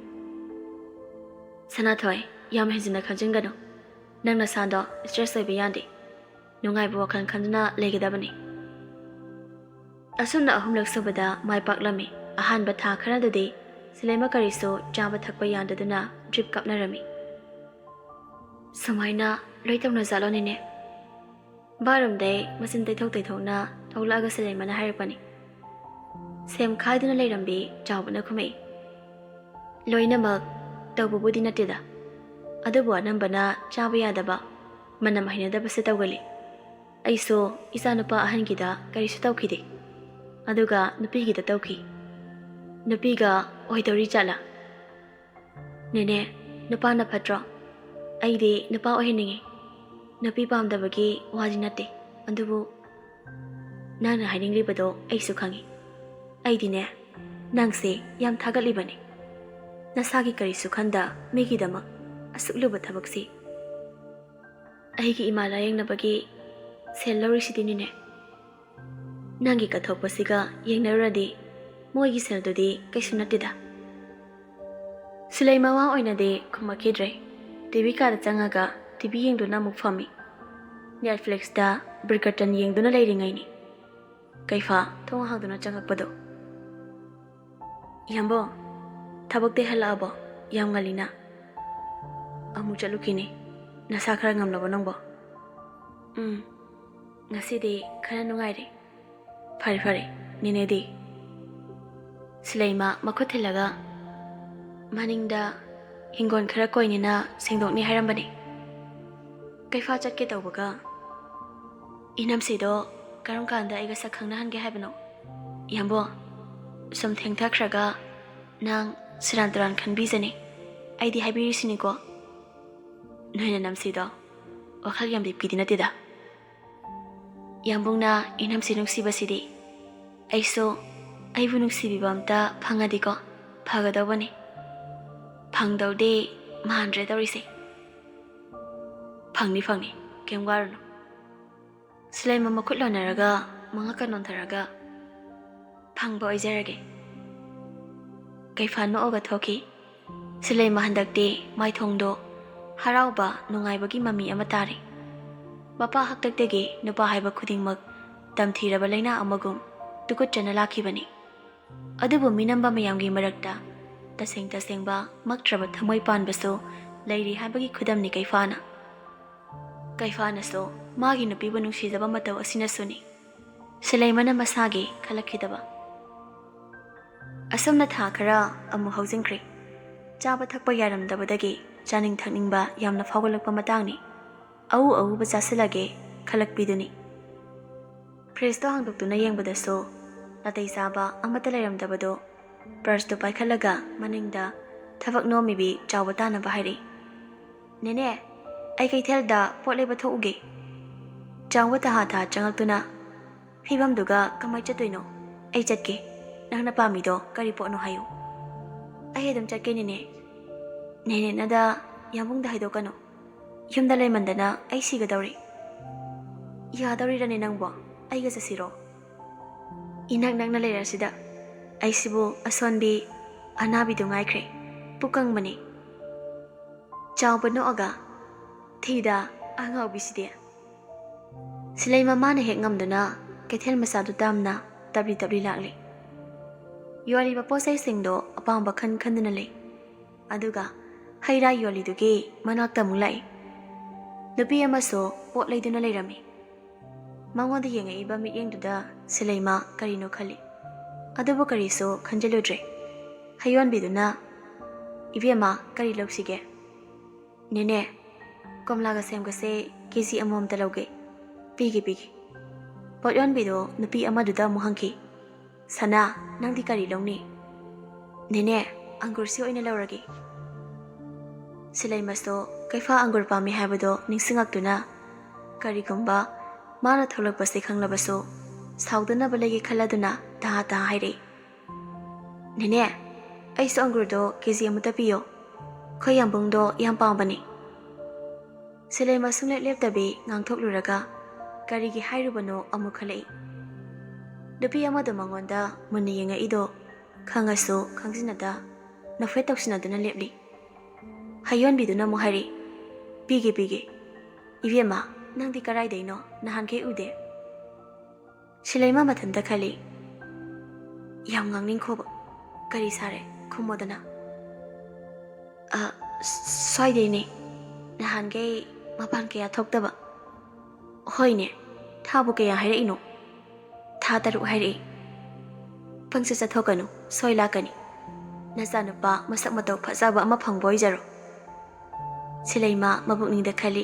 ꯁꯅꯥꯊꯣꯏ, ꯌꯥꯝ ꯍꯦꯟꯖꯤꯟꯅ ꯈꯟꯖꯤꯟꯒꯅꯨ꯫ ꯅꯪ ꯅꯁꯥꯗꯣ ꯁ꯭ꯇ꯭ꯔꯦꯁ ꯑꯣꯏꯕ ꯌꯥꯗꯦ꯫ ꯅꯨꯡꯉꯥꯏꯕ ꯋꯥꯈꯜ ꯈꯟꯗꯨꯅ ꯂꯩꯒꯗꯕꯅꯤ꯫ ꯑꯁꯨꯝꯅ ꯑꯍꯨꯝꯂꯛ ꯁꯨꯕꯗ ꯃꯥꯏ ꯄꯥꯛꯂꯝꯃꯤ꯫ ꯑꯍꯥꯟꯕ ꯊꯥ ꯈꯔꯗꯗꯤ ꯁꯤꯂꯩꯃ ꯀꯔꯤꯁꯨ ꯆꯥꯕ ꯊꯛꯄ ꯌꯥꯗꯗꯨꯅ ꯗ꯭ꯔꯤꯞ ꯀꯥꯞꯅꯔꯝꯃꯤ꯫ ꯁꯨꯃꯥꯏꯅ ꯂꯣꯏ ꯇꯧꯅꯖꯥꯠꯂꯣꯅꯤꯅꯦ? ꯕꯥꯠꯔꯨꯝꯗꯩ ꯃꯆꯤꯟ ꯇꯩꯊꯣꯛ ꯇꯩꯊꯣꯛꯅ ꯊꯣꯛꯂꯛꯑꯒ ꯁꯤꯂꯩꯃꯅ ꯍꯥꯏꯔꯛꯄꯅꯤ꯫ ꯁꯦꯝ ꯈꯥꯏꯗꯨꯅ ꯂꯩꯔꯝꯕꯤ ꯆꯥꯎꯕꯅ ꯈꯨꯝꯃꯛꯏ꯫ ꯂꯣꯏꯅꯃꯛ ꯇꯧꯕꯕꯨꯗꯤ ꯅꯠꯇꯦꯗ, ꯑꯗꯨꯕꯨ ꯑꯅꯝꯕꯅ ꯆꯥꯕ ꯌꯥꯗꯕ, ꯃꯅꯝ ꯍꯩꯅꯗꯕꯁꯦ ꯇꯧꯒꯜꯂꯤ꯫ ꯑꯩꯁꯨ ꯏꯆꯥꯅꯨꯄꯥ ꯑꯍꯟꯒꯤꯗ ꯀꯔꯤꯁꯨ ꯇꯧꯈꯤꯗꯦ, ꯑꯗꯨꯒ ꯅꯨꯄꯤꯒꯤꯗ ꯇꯧꯈꯤ꯫ ꯅꯨꯄꯤꯒ ꯑꯣꯏꯗꯧꯔꯤ ꯖꯥꯠꯂꯥ? ꯅꯦꯅꯦ, ꯅꯨꯄꯥꯅ ꯐꯠꯇ꯭ꯔꯣ? ꯑꯩꯗꯤ ꯅꯨꯄꯥ ꯑꯣꯏꯍꯟꯅꯤꯡꯉꯤ꯫ ꯅꯨꯄꯤ ꯄꯥꯝꯗꯕꯒꯤ ꯋꯥꯗꯤ ꯅꯠꯇꯦ, ꯑꯗꯨꯕꯨ ꯅꯪꯅ ꯍꯥꯏꯅꯤꯡꯂꯤꯕꯗꯣ ꯑꯩꯁꯨ ꯈꯪꯉꯤ꯫ ꯑꯩꯗꯤꯅꯦ, ꯅꯪꯁꯦ ꯌꯥꯝ ꯊꯥꯒꯠꯂꯤꯕꯅꯤ꯫ ꯅꯁꯥꯒꯤ ꯀꯔꯤꯁꯨ ꯈꯟꯗ ꯃꯤꯒꯤꯗꯃꯛ ꯑꯁꯨꯛ ꯂꯨꯕ ꯊꯕꯛꯁꯤ꯫ ꯑꯩꯒꯤ ꯏꯃꯥ ꯂꯥꯌꯦꯡꯅꯕꯒꯤ ꯁꯦꯜ ꯂꯧꯔꯤꯁꯤꯗꯤꯅꯤꯅꯦ꯫ ꯅꯪꯒꯤ ꯀꯠꯊꯣꯛꯄꯁꯤꯒ ꯌꯦꯡꯅꯔꯨꯔꯗꯤ ꯃꯣꯏꯒꯤ ꯁꯦꯜꯗꯨꯗꯤ ꯀꯩꯁꯨ ꯅꯠꯇꯦꯗ꯫ ꯁꯤꯂꯩꯃ ꯋꯥ ꯑꯣꯏꯅꯗꯤ ꯈꯨꯝꯃꯛꯈꯤꯗ꯭ꯔꯦ꯫ ꯇꯤꯚꯤ ꯀꯥꯗ ꯆꯪꯉꯒ ꯇꯤꯚꯤ ꯌꯦꯡꯗꯨꯅ ꯑꯃꯨꯛ ꯐꯝꯃꯤ꯫ ꯅꯦꯠꯐ꯭ꯂꯤꯛꯁꯇ ꯕ꯭ꯔꯤꯀꯔꯇꯟ ꯌꯦꯡꯗꯨꯅ ꯂꯩꯔꯤꯉꯩꯅꯤ ꯀꯩꯐꯥ ꯊꯣꯡ ꯍꯥꯡꯗꯨꯅ ꯆꯪꯉꯛꯄꯗꯣ꯫ "ꯏꯌꯥꯝꯕꯣ, ꯊꯕꯛꯇꯩ ꯍꯜꯂꯛꯑꯕꯣ? ꯌꯥꯝ ꯉꯜꯂꯤꯅ꯫ ꯑꯃꯨꯛ ꯆꯠꯂꯨꯈꯤꯅꯤ꯫ ꯅꯁꯥ ꯈꯔ ꯉꯝꯂꯕꯣ ꯅꯪꯕꯣ?" "ꯎꯝ, ꯉꯁꯤꯗꯤ ꯈꯔ ꯅꯨꯡꯉꯥꯏꯔꯦ꯫ ꯐꯔꯦ ꯐꯔꯦ, ꯅꯦꯅꯦꯗꯤ?" ꯁꯤꯂꯩꯃ ꯃꯈꯨꯠ ꯊꯤꯜꯂꯒ, "ꯃꯅꯤꯡꯗ ꯍꯤꯡꯒꯣꯜ ꯈꯔ ꯀꯣꯏꯅꯤꯅ ꯁꯦꯡꯗꯣꯛꯅꯤ ꯍꯥꯏꯔꯝꯕꯅꯦ꯫" ꯀꯩꯐꯥ ꯆꯠꯀꯦ ꯇꯧꯕꯒ, "ꯏꯅꯝꯁꯤꯗꯣ ꯀꯔꯝ ꯀꯥꯟꯗ ꯑꯩꯒ ꯁꯛ ꯈꯪꯅꯍꯟꯒꯦ ꯍꯥꯏꯕꯅꯣ? ꯏꯌꯥꯝꯕꯣ, ꯁꯨꯝ ꯊꯦꯡꯊꯈ꯭ꯔꯒ ꯅꯪ ꯁꯦꯔꯥꯟ ꯇꯨꯔꯥꯟ ꯈꯟꯕꯤꯖꯅꯤ꯫ ꯑꯩꯗꯤ ꯍꯥꯏꯕꯤꯔꯤꯁꯤꯅꯤꯀꯣ꯫ ꯅꯣꯏ ꯅꯅꯝꯁꯤꯗꯣ ꯋꯥꯈꯜ ꯌꯥꯝ ꯂꯤꯛꯄꯤꯗꯤ ꯅꯠꯇꯦꯗ꯫ ꯏꯌꯥꯝꯕꯨꯡꯅ ꯏꯅꯝꯁꯤ ꯅꯨꯡꯁꯤꯕꯁꯤꯗꯤ ꯑꯩꯁꯨ ꯑꯩꯕꯨ ꯅꯨꯡꯁꯤꯕꯤꯕ ꯑꯝꯇ ꯐꯪꯉꯗꯤꯀꯣ ꯐꯒꯗꯧꯕꯅꯤ꯫ ꯐꯪꯗꯧꯗꯤ ꯃꯥꯟꯗ꯭ꯔꯦ ꯇꯧꯔꯤꯁꯦ꯫ ꯐꯪꯅꯤ, ꯐꯪꯅꯤ, ꯀꯩꯝ ꯋꯥꯔꯨꯅꯨ꯫" ꯁꯤꯂꯩꯃ ꯃꯈꯨꯠ ꯂꯣꯟꯅꯔꯒ ꯃꯉꯛꯀ ꯅꯣꯟꯊꯔꯒ, "ꯐꯪꯕ ꯑꯣꯏꯖꯔꯒꯦ꯫" ꯀꯩꯐꯥ ꯅꯣꯛꯑꯒ ꯊꯣꯛꯈꯤ꯫ ꯁꯤꯂꯩꯃ ꯍꯟꯗꯛꯇꯤ ꯃꯥꯏꯊꯣꯡꯗꯣ ꯍꯔꯥꯎꯕ, ꯅꯨꯡꯉꯥꯏꯕꯒꯤ ꯃꯃꯤ ꯑꯃ ꯇꯥꯔꯦ꯫ ꯃꯄꯥ ꯍꯥꯛꯇꯛꯇꯒꯤ ꯅꯨꯄꯥ ꯍꯥꯏꯕ ꯈꯨꯗꯤꯡꯃꯛ ꯇꯝꯊꯤꯔꯕ ꯂꯩꯅꯥ ꯑꯃꯒꯨꯝ ꯇꯨꯀꯠꯆꯅ ꯂꯥꯛꯈꯤꯕꯅꯤ꯫ ꯑꯗꯨꯕꯨ ꯃꯤꯅꯝꯕ ꯃꯌꯥꯝꯒꯤ ꯃꯔꯛꯇ ꯇꯁꯦꯡ ꯇꯁꯦꯡꯕ ꯃꯛꯇ꯭ꯔꯕ ꯊꯃꯣꯏ ꯄꯥꯟꯕꯁꯨ ꯂꯩꯔꯤ ꯍꯥꯏꯕꯒꯤ ꯈꯨꯗꯝꯅꯤ ꯀꯩꯐꯥꯅ꯫ ꯀꯩꯐꯥꯅꯁꯨ ꯃꯥꯒꯤ ꯅꯨꯄꯤꯕꯨ ꯅꯨꯡꯁꯤꯖꯕ ꯃꯇꯧ ꯑꯁꯤꯅꯁꯨꯅꯤ ꯁꯤꯂꯩꯃꯅ ꯃꯁꯥꯒꯤ ꯈꯜꯂꯛꯈꯤꯗꯕ꯫ ꯑꯁꯨꯝꯅ ꯊꯥ ꯈꯔ ꯑꯃꯨꯛ ꯍꯧꯖꯤꯟꯈ꯭ꯔꯦ꯫ ꯆꯥꯕ ꯊꯛꯄ ꯌꯥꯔꯝꯗꯕꯗꯒꯤ ꯆꯥꯅꯤꯡ ꯊꯛꯅꯤꯡꯕ ꯌꯥꯝꯅ ꯐꯥꯎꯒꯠꯂꯛꯄ ꯃꯇꯥꯡꯅꯤ꯫ ꯑꯎ ꯑꯎꯕ ꯆꯥꯁꯤꯜꯂꯒꯦ ꯈꯜꯂꯛꯄꯤꯗꯨꯅꯤ꯫ ꯐ꯭ꯔꯤꯖꯇꯣ ꯍꯥꯡꯗꯣꯛꯇꯨꯅ ꯌꯦꯡꯕꯗꯁꯨ ꯅꯥꯇꯩ ꯆꯥꯕ ꯑꯃꯠꯇ ꯂꯩꯔꯝꯗꯕꯗꯣ, ꯄꯔꯁꯇꯨ ꯄꯥꯏꯈꯠꯂꯒ ꯃꯅꯤꯡꯗ ꯊꯕꯛ ꯅꯣꯝꯃꯤꯕꯤ ꯆꯥꯎꯕ ꯇꯥꯅꯕ ꯍꯥꯏꯔꯛꯏ꯫ "ꯅꯦꯅꯦ, ꯑꯩ ꯀꯩꯊꯦꯜꯗ ꯄꯣꯠ ꯂꯩꯕ ꯊꯣꯛꯎꯒꯦ꯫" ꯆꯥꯎꯕ ꯇꯍꯥ ꯇꯍꯥ ꯆꯪꯉꯛꯇꯨꯅ, "ꯐꯤꯕꯝꯗꯨꯒ ꯀꯃꯥꯏ ꯆꯠꯇꯣꯏꯅꯣ? ꯑꯩ ꯆꯠꯀꯦ꯫ ꯅꯪꯅ ꯄꯥꯝꯃꯤꯗꯣ ꯀꯔꯤ ꯄꯣꯠꯅꯣ ꯍꯥꯏꯌꯨ꯫" "ꯑꯩ ꯑꯗꯨꯝ ꯆꯠꯀꯦ ꯅꯦꯅꯦ꯫ ꯅꯦꯅꯦꯅꯗ ꯌꯥꯝꯕꯨꯡꯗ ꯍꯥꯏꯗꯣꯛꯀꯅꯨ꯫ ꯌꯨꯝꯗ ꯂꯩꯃꯟꯗꯅ ꯑꯩ ꯁꯤꯒꯗꯧꯔꯦ꯫" "ꯌꯥꯗꯧꯔꯤꯔꯅꯦ ꯅꯪꯕꯣ? ꯑꯩꯒ ꯆꯠꯁꯤꯔꯣ? ꯏꯅꯛ ꯅꯛꯅ ꯂꯩꯔꯁꯤꯗ꯫ ꯑꯩꯁꯤꯕꯨ ꯑꯁꯣꯟꯕꯤ, ꯑꯅꯥꯕꯤꯗꯨ ꯉꯥꯏꯈ꯭ꯔꯦ꯫ ꯄꯨꯛ ꯀꯪꯕꯅꯦ꯫" ꯆꯥꯎꯕ ꯅꯣꯛꯑꯒ, "ꯊꯤꯗ, ꯑꯉꯥꯎꯕꯤꯁꯤꯗꯤ꯫ ꯁꯤꯂꯩ ꯃꯃꯥꯅ ꯍꯦꯛ ꯉꯝꯗꯨꯅ ꯀꯩꯊꯦꯜ ꯃꯆꯥꯗꯨ ꯇꯥꯝꯅ ꯇꯞꯂꯤ ꯇꯞꯂꯤ ꯂꯥꯛꯂꯤ꯫ ꯌꯣꯜꯂꯤꯕ ꯄꯣꯠ ꯆꯩꯁꯤꯡꯗꯣ ꯑꯄꯥꯝꯕ ꯈꯟ ꯈꯟꯗꯨꯅ ꯂꯩ꯫ ꯑꯗꯨꯒ ꯍꯩ ꯔꯥ ꯌꯣꯜꯂꯤꯗꯨꯒꯤ ꯃꯅꯥꯛꯇ ꯑꯃꯨꯛ ꯂꯥꯛꯏ꯫ ꯅꯨꯄꯤ ꯑꯃꯁꯨ ꯄꯣꯠ ꯂꯩꯗꯨꯅ ꯂꯩꯔꯝꯃꯤ꯫ ꯃꯉꯣꯟꯗ ꯌꯦꯡꯉꯛꯏꯕ ꯃꯤꯠꯌꯦꯡꯗꯨꯗ ꯁꯤꯂꯩꯃ ꯀꯔꯤꯅꯣ ꯈꯜꯂꯤ꯫ ꯑꯗꯨꯕꯨ ꯀꯔꯤꯁꯨ ꯈꯟꯖꯤꯜꯂꯨꯗ꯭ꯔꯦ꯫ ꯍꯩꯌꯣꯟꯕꯤꯗꯨꯅ, "ꯏꯕꯦꯝꯃ, ꯀꯔꯤ ꯂꯧꯁꯤꯒꯦ?" "ꯅꯦꯅꯦ, ꯀꯣꯝꯂꯥꯒ ꯁꯦꯝꯒꯁꯦ ꯀꯦ ꯖꯤ ꯑꯃꯃꯝꯇ ꯂꯧꯒꯦ꯫" "ꯄꯤꯒꯦ, ꯄꯤꯒꯦ꯫" ꯄꯣꯠ ꯌꯣꯟꯕꯤꯗꯣ ꯅꯨꯄꯤ ꯑꯃꯗꯨꯗ ꯑꯃꯨꯛ ꯍꯪꯈꯤ, "ꯁꯅꯥ, ꯅꯪꯗꯤ ꯀꯔꯤ ꯂꯧꯅꯤ?" "ꯅꯦꯅꯦ, ꯑꯪꯒꯨꯔꯁꯤ ꯑꯣꯏꯅ ꯂꯧꯔꯒꯦ꯫" ꯁꯤꯂꯩꯃꯁꯨ ꯀꯩꯐꯥ ꯑꯪꯒꯨꯔ ꯄꯥꯝꯃꯤ ꯍꯥꯏꯕꯗꯣ ꯅꯤꯡꯁꯤꯡꯉꯛꯇꯨꯅ, ꯀꯔꯤꯒꯨꯝꯕ ꯃꯥꯅ ꯊꯣꯛꯂꯛꯄꯁꯦ ꯈꯪꯂꯕꯁꯨ ꯁꯥꯎꯗꯅꯕ ꯂꯩꯒꯦ ꯈꯜꯂꯗꯨꯅ ꯇꯍꯥ ꯇꯍꯥ ꯍꯥꯏꯔꯛꯏ, "ꯅꯦꯅꯦ, ꯑꯩꯁꯨ ꯑꯪꯒꯨꯔꯗꯣ ꯀꯦ ꯖꯤ ꯑꯃꯇ ꯄꯤꯌꯣ꯫ ꯑꯩꯈꯣꯏ ꯌꯥꯝꯕꯨꯡꯗꯣ ꯌꯥꯝ ꯄꯥꯝꯕꯅꯤ꯫" ꯁꯤꯂꯩꯃ ꯁꯨꯡꯂꯦꯞ ꯂꯦꯞꯇꯕꯤ ꯉꯥꯡꯊꯣꯛꯂꯨꯔꯒ ꯀꯔꯤꯒꯤ ꯍꯥꯏꯔꯨꯕꯅꯣ ꯑꯃꯨꯛ ꯈꯜꯂꯛꯏ꯫ ꯅꯨꯄꯤ ꯑꯃꯗꯣ ꯃꯉꯣꯟꯗ ꯃꯨꯟꯅ ꯌꯦꯡꯉꯛꯏꯗꯣ ꯈꯪꯉꯁꯨ ꯈꯪꯖꯤꯟꯅꯗ ꯅꯣꯛꯐꯦꯠ ꯇꯧꯁꯤꯟꯅꯗꯨꯅ ꯂꯦꯞꯂꯤ꯫ ꯍꯩꯌꯣꯟꯕꯤꯗꯨꯅ ꯑꯃꯨꯛ ꯍꯥꯏꯔꯛꯏ, "ꯄꯤꯒꯦ, ꯄꯤꯒꯦ꯫ ꯏꯕꯦꯝꯃ, ꯅꯪꯗꯤ ꯀꯔꯥꯏꯗꯩꯅꯣ? ꯅꯍꯥꯟꯈꯩ ꯎꯗꯦ꯫" ꯁꯤꯂꯩꯃ ꯃꯊꯟꯇ ꯈꯜꯂꯤ, "ꯌꯥꯝ ꯉꯥꯡꯅꯤꯡꯈꯣꯕ꯫ ꯀꯔꯤ ꯁꯥꯔꯦ? ꯈꯨꯝꯃꯣꯗꯅ꯫" "ꯑ, ꯁ꯭ꯋꯥꯏꯗꯩꯅꯦ꯫ ꯅꯍꯥꯟꯈꯩ ꯃꯄꯥꯟ ꯀꯌꯥ ꯊꯣꯛꯇꯕ꯫" "ꯍꯣꯏꯅꯦ, ꯊꯥꯕꯨ ꯀꯌꯥ ꯍꯥꯏꯔꯛꯏꯅꯣ?" "ꯊꯥ ꯇꯔꯨꯛ ꯍꯥꯏꯔꯛꯏ꯫" "ꯄꯪꯆꯠ ꯆꯠꯊꯣꯛꯀꯅꯨ, ꯁꯣꯏ ꯂꯥꯛꯀꯅꯤ꯫ ꯅꯆꯥꯅꯨꯄꯥ ꯃꯁꯛ ꯃꯇꯧ ꯐꯖꯕ ꯑꯃ ꯐꯪꯕ ꯑꯣꯏꯖꯔꯣ꯫" ꯁꯤꯂꯩꯃ ꯃꯄꯨꯛꯅꯤꯡꯗ ꯈꯜꯂꯤ,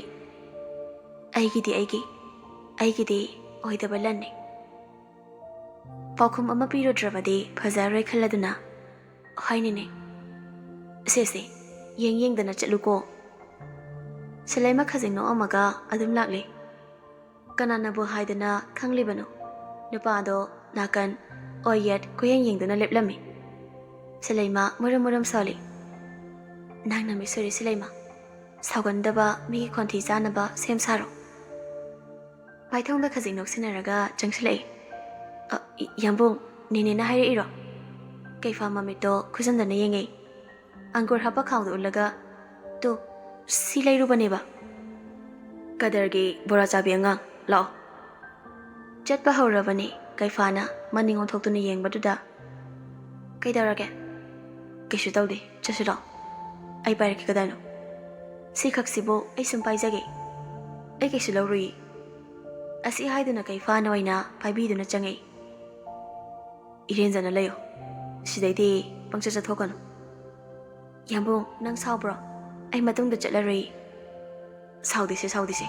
"ꯑꯩꯒꯤꯗꯤ ꯑꯩꯒꯤ, ꯑꯩꯒꯤꯗꯤ ꯑꯣꯏꯗꯕ ꯂꯟꯅꯤ꯫ ꯄꯥꯎꯈꯨꯝ ꯑꯃ ꯄꯤꯔꯨꯗ꯭ꯔꯕꯗꯤ ꯐꯖꯔꯣꯏ" ꯈꯜꯂꯗꯨꯅ, "ꯍꯣꯏꯅꯦꯅꯦ꯫ ꯁꯦ, ꯁꯦ, ꯌꯦꯡ ꯌꯦꯡꯗꯅ ꯆꯠꯂꯨꯀꯣ꯫" ꯁꯤꯂꯩꯃ ꯈꯖꯤꯡ ꯅꯣꯛꯑꯝꯃꯒ ꯑꯗꯨꯝ ꯂꯥꯛꯂꯤ꯫ ꯀꯅꯥꯅꯕꯨ ꯍꯥꯏꯗꯅ ꯈꯪꯂꯤꯕꯅꯣ? ꯅꯨꯄꯥꯗꯣ ꯅꯥꯀꯟ ꯑꯣꯏꯌꯦꯠ ꯀꯣꯏꯌꯦꯡ ꯌꯦꯡꯗꯨꯅ ꯂꯦꯞꯂꯝꯃꯤ꯫ ꯁꯤꯂꯩꯃ ꯃꯨꯔꯨꯝ ꯃꯨꯔꯨꯝ ꯁꯣꯜꯂꯤ꯫ "ꯅꯪꯅ ꯃꯤꯠ ꯁꯣꯏꯔꯦ ꯁꯤꯂꯩꯃ꯫ ꯁꯥꯎꯒꯟꯗꯕ ꯃꯤꯒꯤ ꯈꯣꯟꯊꯤ ꯆꯥꯅꯕ ꯁꯦꯝ ꯁꯥꯔꯣ꯫" ꯃꯥꯏꯊꯣꯡꯗ ꯈꯖꯤꯛ ꯅꯣꯛꯁꯤꯟꯅꯔꯒ ꯆꯪꯁꯤꯜꯂꯛꯏ꯫ "ꯑ, ꯏ-, ꯌꯥꯝꯕꯨꯡ, ꯅꯦꯅꯦꯅ ꯍꯥꯏꯔꯛꯏꯔꯣ?" ꯀꯩꯐꯥ ꯃꯃꯤꯠꯇꯣ ꯈꯨꯖꯟꯗꯅ ꯌꯦꯡꯉꯛꯏ꯫ ꯑꯪꯒꯨꯔ ꯍꯥꯞꯄ ꯈꯥꯎꯗ ꯎꯠꯂꯒ, "ꯇꯨ, ꯁꯤ ꯂꯩꯔꯨꯕꯅꯦꯕ꯫" "ꯀꯗꯔꯒꯤ ꯕꯣꯔꯥ ꯆꯥꯕꯤ ꯑꯉꯥꯡ, ꯂꯥꯛꯑꯣ, ꯆꯠꯄ ꯍꯧꯔꯕꯅꯤ꯫ ꯀꯩꯐꯥꯅ ꯃꯅꯤꯡ ꯑꯣꯟꯊꯣꯛꯇꯨꯅ ꯌꯦꯡꯕꯗꯨꯗ, "ꯀꯩꯗꯧꯔꯒꯦ?" "ꯀꯩꯁꯨ ꯇꯧꯗꯦ, ꯆꯠꯁꯤꯔꯣ? ꯑꯩ ꯄꯥꯏꯔꯛꯀꯦ꯫ ꯀꯗꯥꯏꯅꯣ?" "ꯁꯤ ꯈꯛꯁꯤꯕꯨ ꯑꯩ ꯁꯨꯝ ꯄꯥꯏꯖꯒꯦ꯫ ꯑꯩ ꯀꯩꯁꯨ ꯂꯧꯔꯨꯏ꯫" ꯑꯁꯤ ꯍꯥꯏꯗꯨꯅ ꯀꯩꯐꯥꯅ ꯑꯣꯏꯅ ꯄꯥꯏꯕꯤꯗꯨꯅ ꯆꯪꯉꯛꯏ꯫ "ꯏꯔꯦꯟꯖꯅ ꯂꯩꯌꯨ꯫ ꯁꯤꯗꯩꯗꯤ ꯄꯪꯆꯠ ꯆꯠꯊꯣꯛꯀꯅꯨ꯫" "ꯌꯥꯝꯕꯨꯡ, ꯅꯪ ꯁꯥꯎꯕ꯭ꯔꯣ? ꯑꯩ ꯃꯇꯨꯡꯗ ꯆꯠꯂꯔꯣꯏ꯫" "ꯁꯥꯎꯗꯦꯁꯦ, ꯁꯥꯎꯗꯦꯁꯦ꯫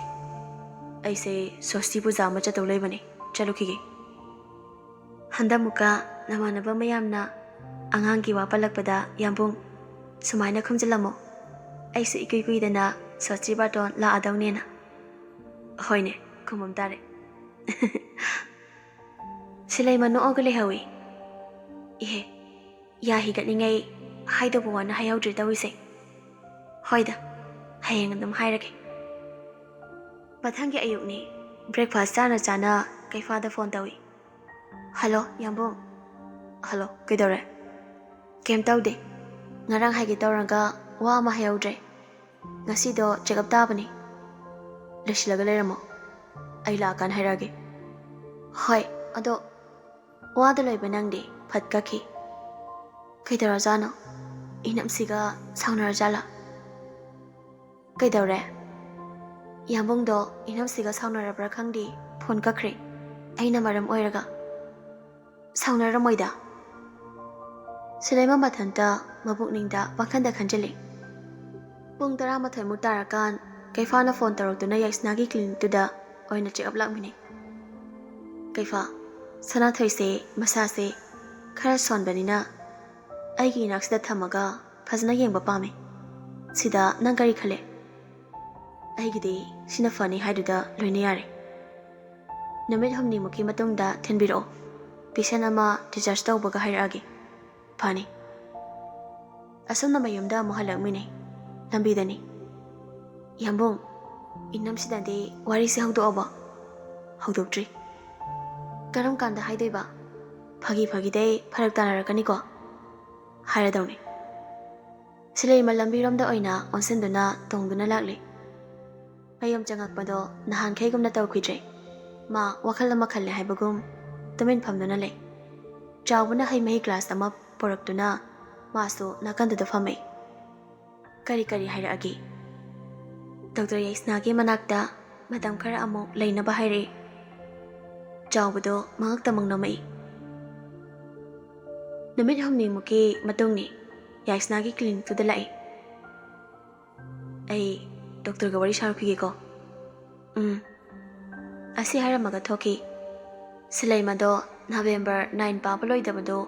ꯑꯩꯁꯦ ꯁ꯭ꯋꯁꯇꯤ ꯄꯨꯖꯥ ꯑꯃ ꯆꯠꯇꯧ ꯂꯩꯕꯅꯦ, ꯆꯠꯂꯨꯈꯤꯒꯦ꯫" ꯍꯟꯗꯛꯃꯨꯛꯀ ꯅꯃꯥꯟꯅꯕ ꯃꯌꯥꯝꯅ ꯑꯉꯥꯡꯒꯤ ꯋꯥ ꯄꯜꯂꯛꯄꯗ, "ꯌꯥꯝꯕꯨꯡ, ꯁꯨꯃꯥꯏꯅ ꯈꯨꯝꯖꯤꯜꯂꯝꯃꯣ, ꯑꯩꯁꯨ ꯏꯀꯨꯏ ꯀꯨꯏꯗꯅ ꯁ꯭ꯋꯁꯇꯤ ꯕꯥꯇꯣꯟ ꯂꯥꯛꯑꯗꯧꯅꯦꯅ꯫" "ꯍꯣꯏꯅꯦ, ꯈꯨꯝꯃꯝ ꯇꯥꯔꯦ꯫" ꯁꯤꯂꯩꯃ ꯅꯣꯛꯑꯒ ꯂꯩꯍꯧꯏ꯫ "ꯏꯍꯦ, ꯌꯥ ꯍꯤꯒꯠꯅꯤꯡꯉꯩ ꯍꯥꯏꯗꯧꯕ ꯋꯥꯅ ꯍꯥꯏꯍꯧꯗ꯭ꯔꯦ ꯇꯧꯔꯤꯁꯦ꯫ ꯍꯣꯏꯗ, ꯍꯌꯦꯡ ꯑꯗꯨꯝ ꯍꯥꯏꯔꯒꯦ꯫" ꯃꯊꯪꯒꯤ ꯑꯌꯨꯛꯅꯤ꯫ ꯕ꯭ꯔꯦꯛꯐꯥꯁ ꯆꯥꯅ ꯆꯥꯅ ꯀꯩꯐꯥꯗ ꯐꯣꯟ ꯇꯧꯏ꯫ "ꯍꯜꯂꯣ, ꯌꯥꯝꯕꯨꯡ꯫" "ꯍꯜꯂꯣ, ꯀꯩꯗꯧꯔꯦ?" "ꯀꯩꯝ ꯇꯧꯗꯦ꯫ ꯉꯔꯥꯡ ꯍꯥꯏꯒꯦ ꯇꯧꯔꯒ ꯋꯥ ꯑꯃ ꯍꯥꯏꯍꯧꯗ꯭ꯔꯦ꯫ ꯉꯁꯤꯗꯣ ꯆꯦꯛꯑꯞ ꯇꯥꯕꯅꯤ꯫" "ꯂꯣꯏꯁꯤꯜꯂꯒ ꯂꯩꯔꯝꯃꯣ, ꯑꯩ ꯂꯥꯛꯑꯀꯥꯟ ꯍꯥꯏꯔꯛꯑꯒꯦ꯫" "ꯍꯣꯏ, ꯑꯗꯣ ꯋꯥꯗ ꯂꯣꯏꯕ ꯅꯪꯗꯤ?" ꯐꯠ ꯀꯛꯈꯤ꯫ "ꯀꯩꯗꯧꯔꯖꯥꯠꯅꯣ? ꯏꯅꯝꯁꯤꯒ ꯁꯥꯎꯅꯔꯖꯥꯠꯂꯥ?" "ꯀꯩꯗꯧꯔꯦ?" "ꯌꯥꯝꯕꯨꯡꯗꯣ ꯏꯅꯝꯁꯤꯒ ꯁꯥꯎꯅꯔꯕ꯭ꯔꯥ ꯈꯪꯗꯦ, ꯐꯣꯟ ꯀꯛꯈ꯭ꯔꯦ꯫ ꯑꯩꯅ ꯃꯔꯝ ꯑꯣꯏꯔꯒ꯫" "ꯁꯥꯎꯅꯔꯝꯃꯣꯏꯗ꯫" ꯁꯤꯂꯩꯃ ꯃꯊꯟꯇ ꯃꯄꯨꯛꯅꯤꯡꯗ ꯄꯪꯈꯟꯗ ꯈꯟꯖꯤꯜꯂꯤ꯫ ꯄꯨꯡ ꯇꯔꯥꯃꯥꯊꯣꯏꯃꯨꯛ ꯇꯥꯔꯀꯥꯟ ꯀꯩꯐꯥꯅ ꯐꯣꯟ ꯇꯧꯔꯛꯇꯨꯅ ꯌꯥꯏꯁꯅꯥꯒꯤ ꯀ꯭ꯂꯤꯅꯤꯛꯇꯨꯗ ꯑꯣꯏꯅ ꯆꯦꯛꯑꯞ ꯂꯥꯛꯃꯤꯟꯅꯩ꯫ "ꯀꯩꯐꯥ, ꯁꯅꯥꯊꯣꯏꯁꯦ ꯃꯁꯥꯁꯦ ꯈꯔ ꯁꯣꯟꯕꯅꯤꯅ ꯑꯩꯒꯤ ꯏꯅꯥꯛꯁꯤꯗ ꯊꯝꯃꯒ ꯐꯖꯅ ꯌꯦꯡꯕ ꯄꯥꯝꯃꯦ꯫ ꯁꯤꯗ ꯅꯪ ꯀꯔꯤ ꯈꯜꯂꯦ?" "ꯑꯩꯒꯤꯗꯤ ꯁꯤꯅ ꯐꯅꯤ ꯍꯥꯏꯗꯨꯗ ꯂꯣꯏꯅ ꯌꯥꯔꯦ꯫ ꯅꯨꯃꯤꯠ ꯍꯨꯝꯅꯤꯃꯨꯛꯀꯤ ꯃꯇꯨꯡꯗ ꯊꯤꯟꯕꯤꯔꯛꯑꯣ꯫ ꯄꯦꯁꯦꯟ ꯑꯃ ꯗꯤꯁꯆꯥꯔꯖ ꯇꯧꯕꯒ ꯍꯥꯏꯔꯛꯑꯒꯦ꯫" "ꯐꯅꯤ꯫" ꯑꯁꯨꯝꯅ ꯃꯌꯨꯝꯗ ꯑꯃꯨꯛ ꯍꯜꯂꯛꯃꯤꯅꯩ꯫ ꯂꯝꯕꯤꯗꯅꯤ꯫ "ꯌꯥꯝꯕꯨꯡ, ꯏꯅꯝꯁꯤꯗꯗꯤ ꯋꯥꯔꯤꯁꯦ ꯍꯧꯗꯣꯛꯑꯕꯣ?" "ꯍꯧꯗꯣꯛꯇ꯭ꯔꯤ꯫" "ꯀꯔꯝ ꯀꯥꯟꯗ ꯍꯥꯏꯗꯣꯏꯕ?" "ꯐꯥꯒꯤ ꯐꯥꯒꯤꯗꯩ ꯐꯔꯛ ꯇꯥꯅꯔꯛꯀꯅꯤꯀꯣ꯫ ꯍꯥꯏꯔꯗꯧꯅꯤ꯫" ꯁꯤꯂꯩꯃ ꯂꯝꯕꯤꯔꯣꯝꯗ ꯑꯣꯏꯅ ꯑꯣꯟꯁꯤꯟꯗꯨꯅ ꯇꯣꯡꯗꯨꯅ ꯂꯥꯛꯂꯤ꯫ ꯃꯌꯨꯝ ꯆꯪꯉꯛꯄꯗꯣ ꯅꯍꯥꯟꯈꯩꯒꯨꯝꯅ ꯇꯧꯈꯤꯗ꯭ꯔꯦ꯫ ꯃꯥ ꯋꯥꯈꯜ ꯑꯃ ꯈꯜꯂꯦ ꯍꯥꯏꯕꯒꯨꯝ ꯇꯨꯃꯤꯟ ꯐꯝꯗꯨꯅ ꯂꯩ꯫ ꯆꯥꯎꯕꯅ ꯍꯩ ꯃꯍꯤ ꯒ꯭ꯂꯥꯁ ꯑꯃ ꯄꯨꯔꯛꯇꯨꯅ ꯃꯥꯁꯨ ꯅꯥꯀꯟꯗꯨꯗ ꯐꯝꯃꯤ꯫ "ꯀꯔꯤ ꯀꯔꯤ ꯍꯥꯏꯔꯛꯑꯒꯦ?" "ꯗꯣꯛꯇꯔ ꯌꯥꯏꯁꯅꯥꯒꯤ ꯃꯅꯥꯛꯇ ꯃꯇꯝ ꯈꯔ ꯑꯃꯨꯛ ꯂꯩꯅꯕ ꯍꯥꯏꯔꯛꯏ꯫" ꯆꯥꯎꯕꯗꯣ ꯃꯉꯛꯇ ꯑꯃꯨꯛ ꯅꯣꯝꯃꯛꯏ꯫ "ꯅꯨꯃꯤꯠ ꯍꯨꯝꯅꯤꯃꯨꯛꯀꯤ ꯃꯇꯨꯡꯅꯤ꯫ ꯌꯥꯏꯁꯅꯥꯒꯤ ꯀ꯭ꯂꯤꯅꯤꯛꯇꯨꯗ ꯂꯥꯛꯏ꯫" "ꯑꯩ ꯗꯣꯛꯇꯔꯒ ꯋꯥꯔꯤ ꯁꯥꯔꯨꯈꯤꯒꯦꯀꯣ꯫" "ꯎꯝ꯫" ꯑꯁꯤ ꯍꯥꯏꯔꯝꯃꯒ ꯊꯣꯛꯈꯤ꯫ ꯁꯤꯂꯩꯃꯗꯣ ꯅꯕꯦꯝꯕꯔ ꯅꯥꯏꯟ ꯄꯥꯕ ꯂꯣꯏꯗꯕꯗꯣ